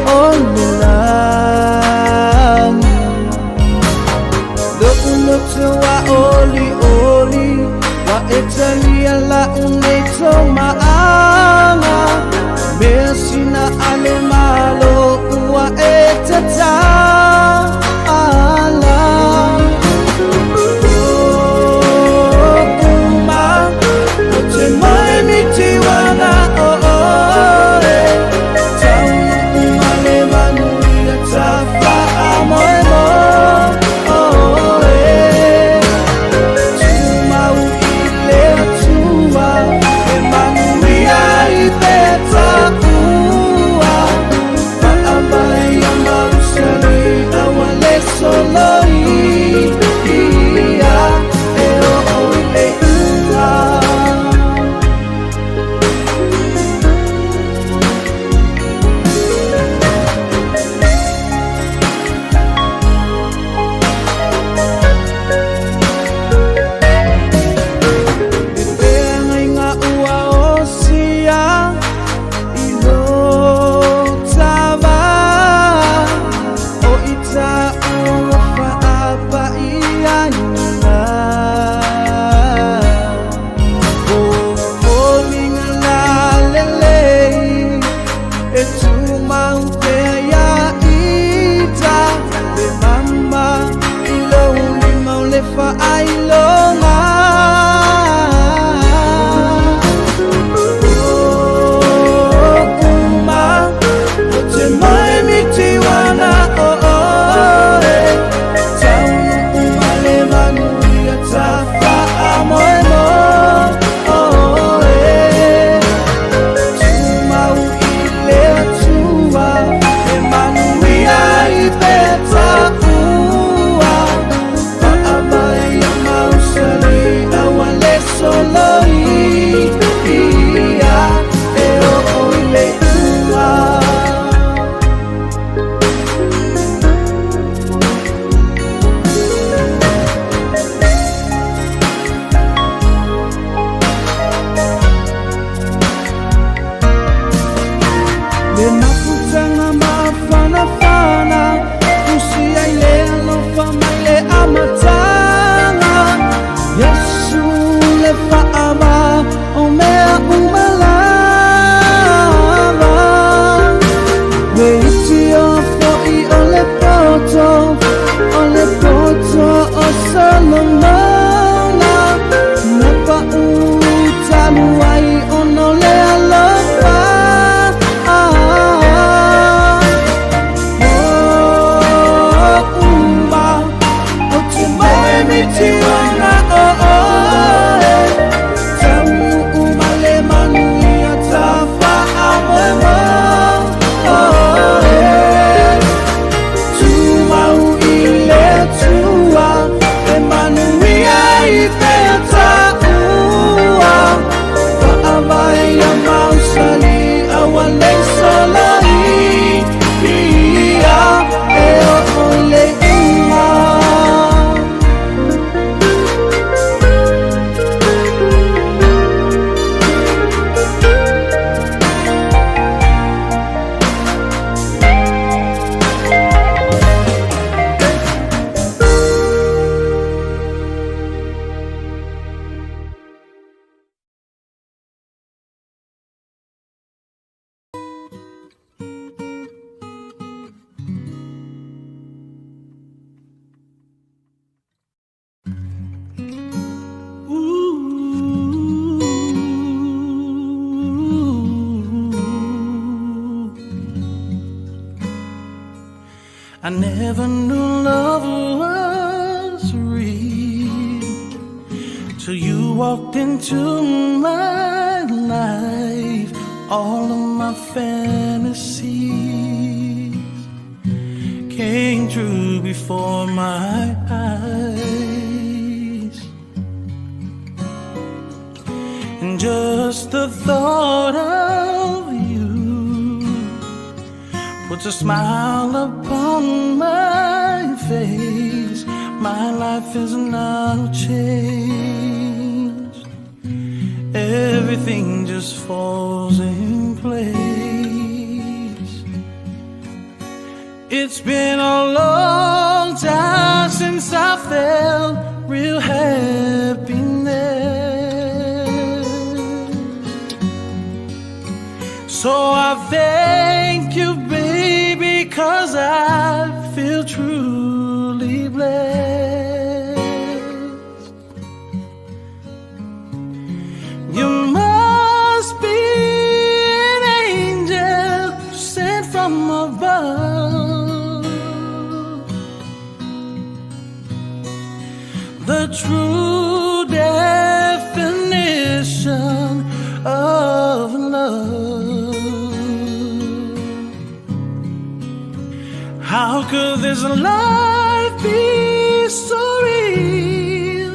o le lagi. Lo'u loto wa oli oli wa e talia la unei toma'aga mea sina ale malo ua e tatala. O uma o te mai mitiwana o oe taunu ma le manuia tafa'amoemoe tumau i le Atua e manuia i petaʻua fa'amai ia mausali aua le soloi ia e oo i le iuga. E peagaiga ua osia i lo tava o i tāua ua fa'apa'iaina o foliga lalelei e tumau pea iā ita le mama i lou lima o le fa'ailoga. O uma o te mai mitiwana o oe taunu ma le manuia tafa'amoemoe tumau i le Atua e manuia i petaʻua fa'amai ia I never knew love was real till you walked into my life. All of my fantasies came true before my eyes. And just the thought of you puts a smile upon my face. My life is now changed. Everything just falls in place. It's been a long time since I felt real happiness. So I thank you, baby, 'cause I feel truly blessed. You must be an angel sent from above. The true definition of love. How could this life be so real?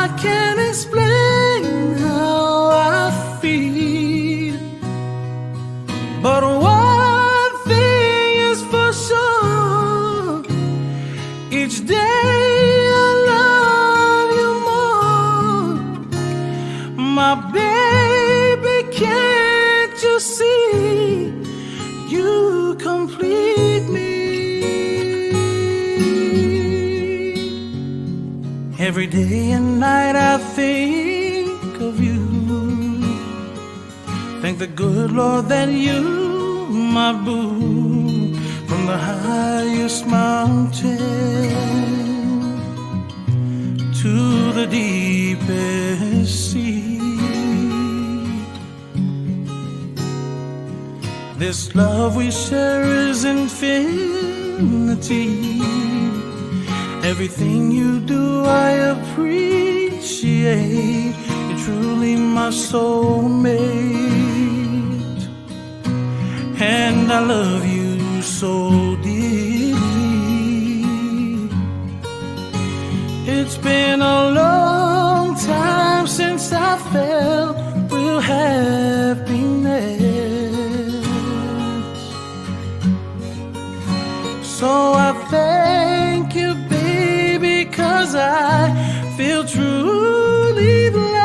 I can't explain how I feel. But one thing is for sure, each day I love you more. My baby, can't you see? You complete me. Every day and night I think of you. Thank the good Lord that you, my boo, from the highest mountain to the deepest sea. This love we share is infinity. Everything you do I appreciate. You're truly my soulmate, and I love you so dearly. It's been a long time since I felt real happiness. So I thank you, baby, 'cause I feel truly blessed.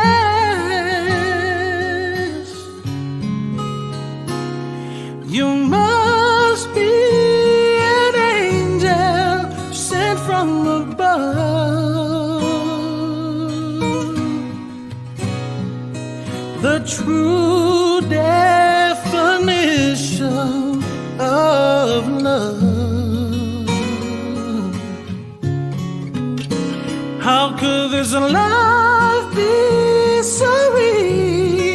You must be an angel sent from above. The true definition of love. How could this life be so real?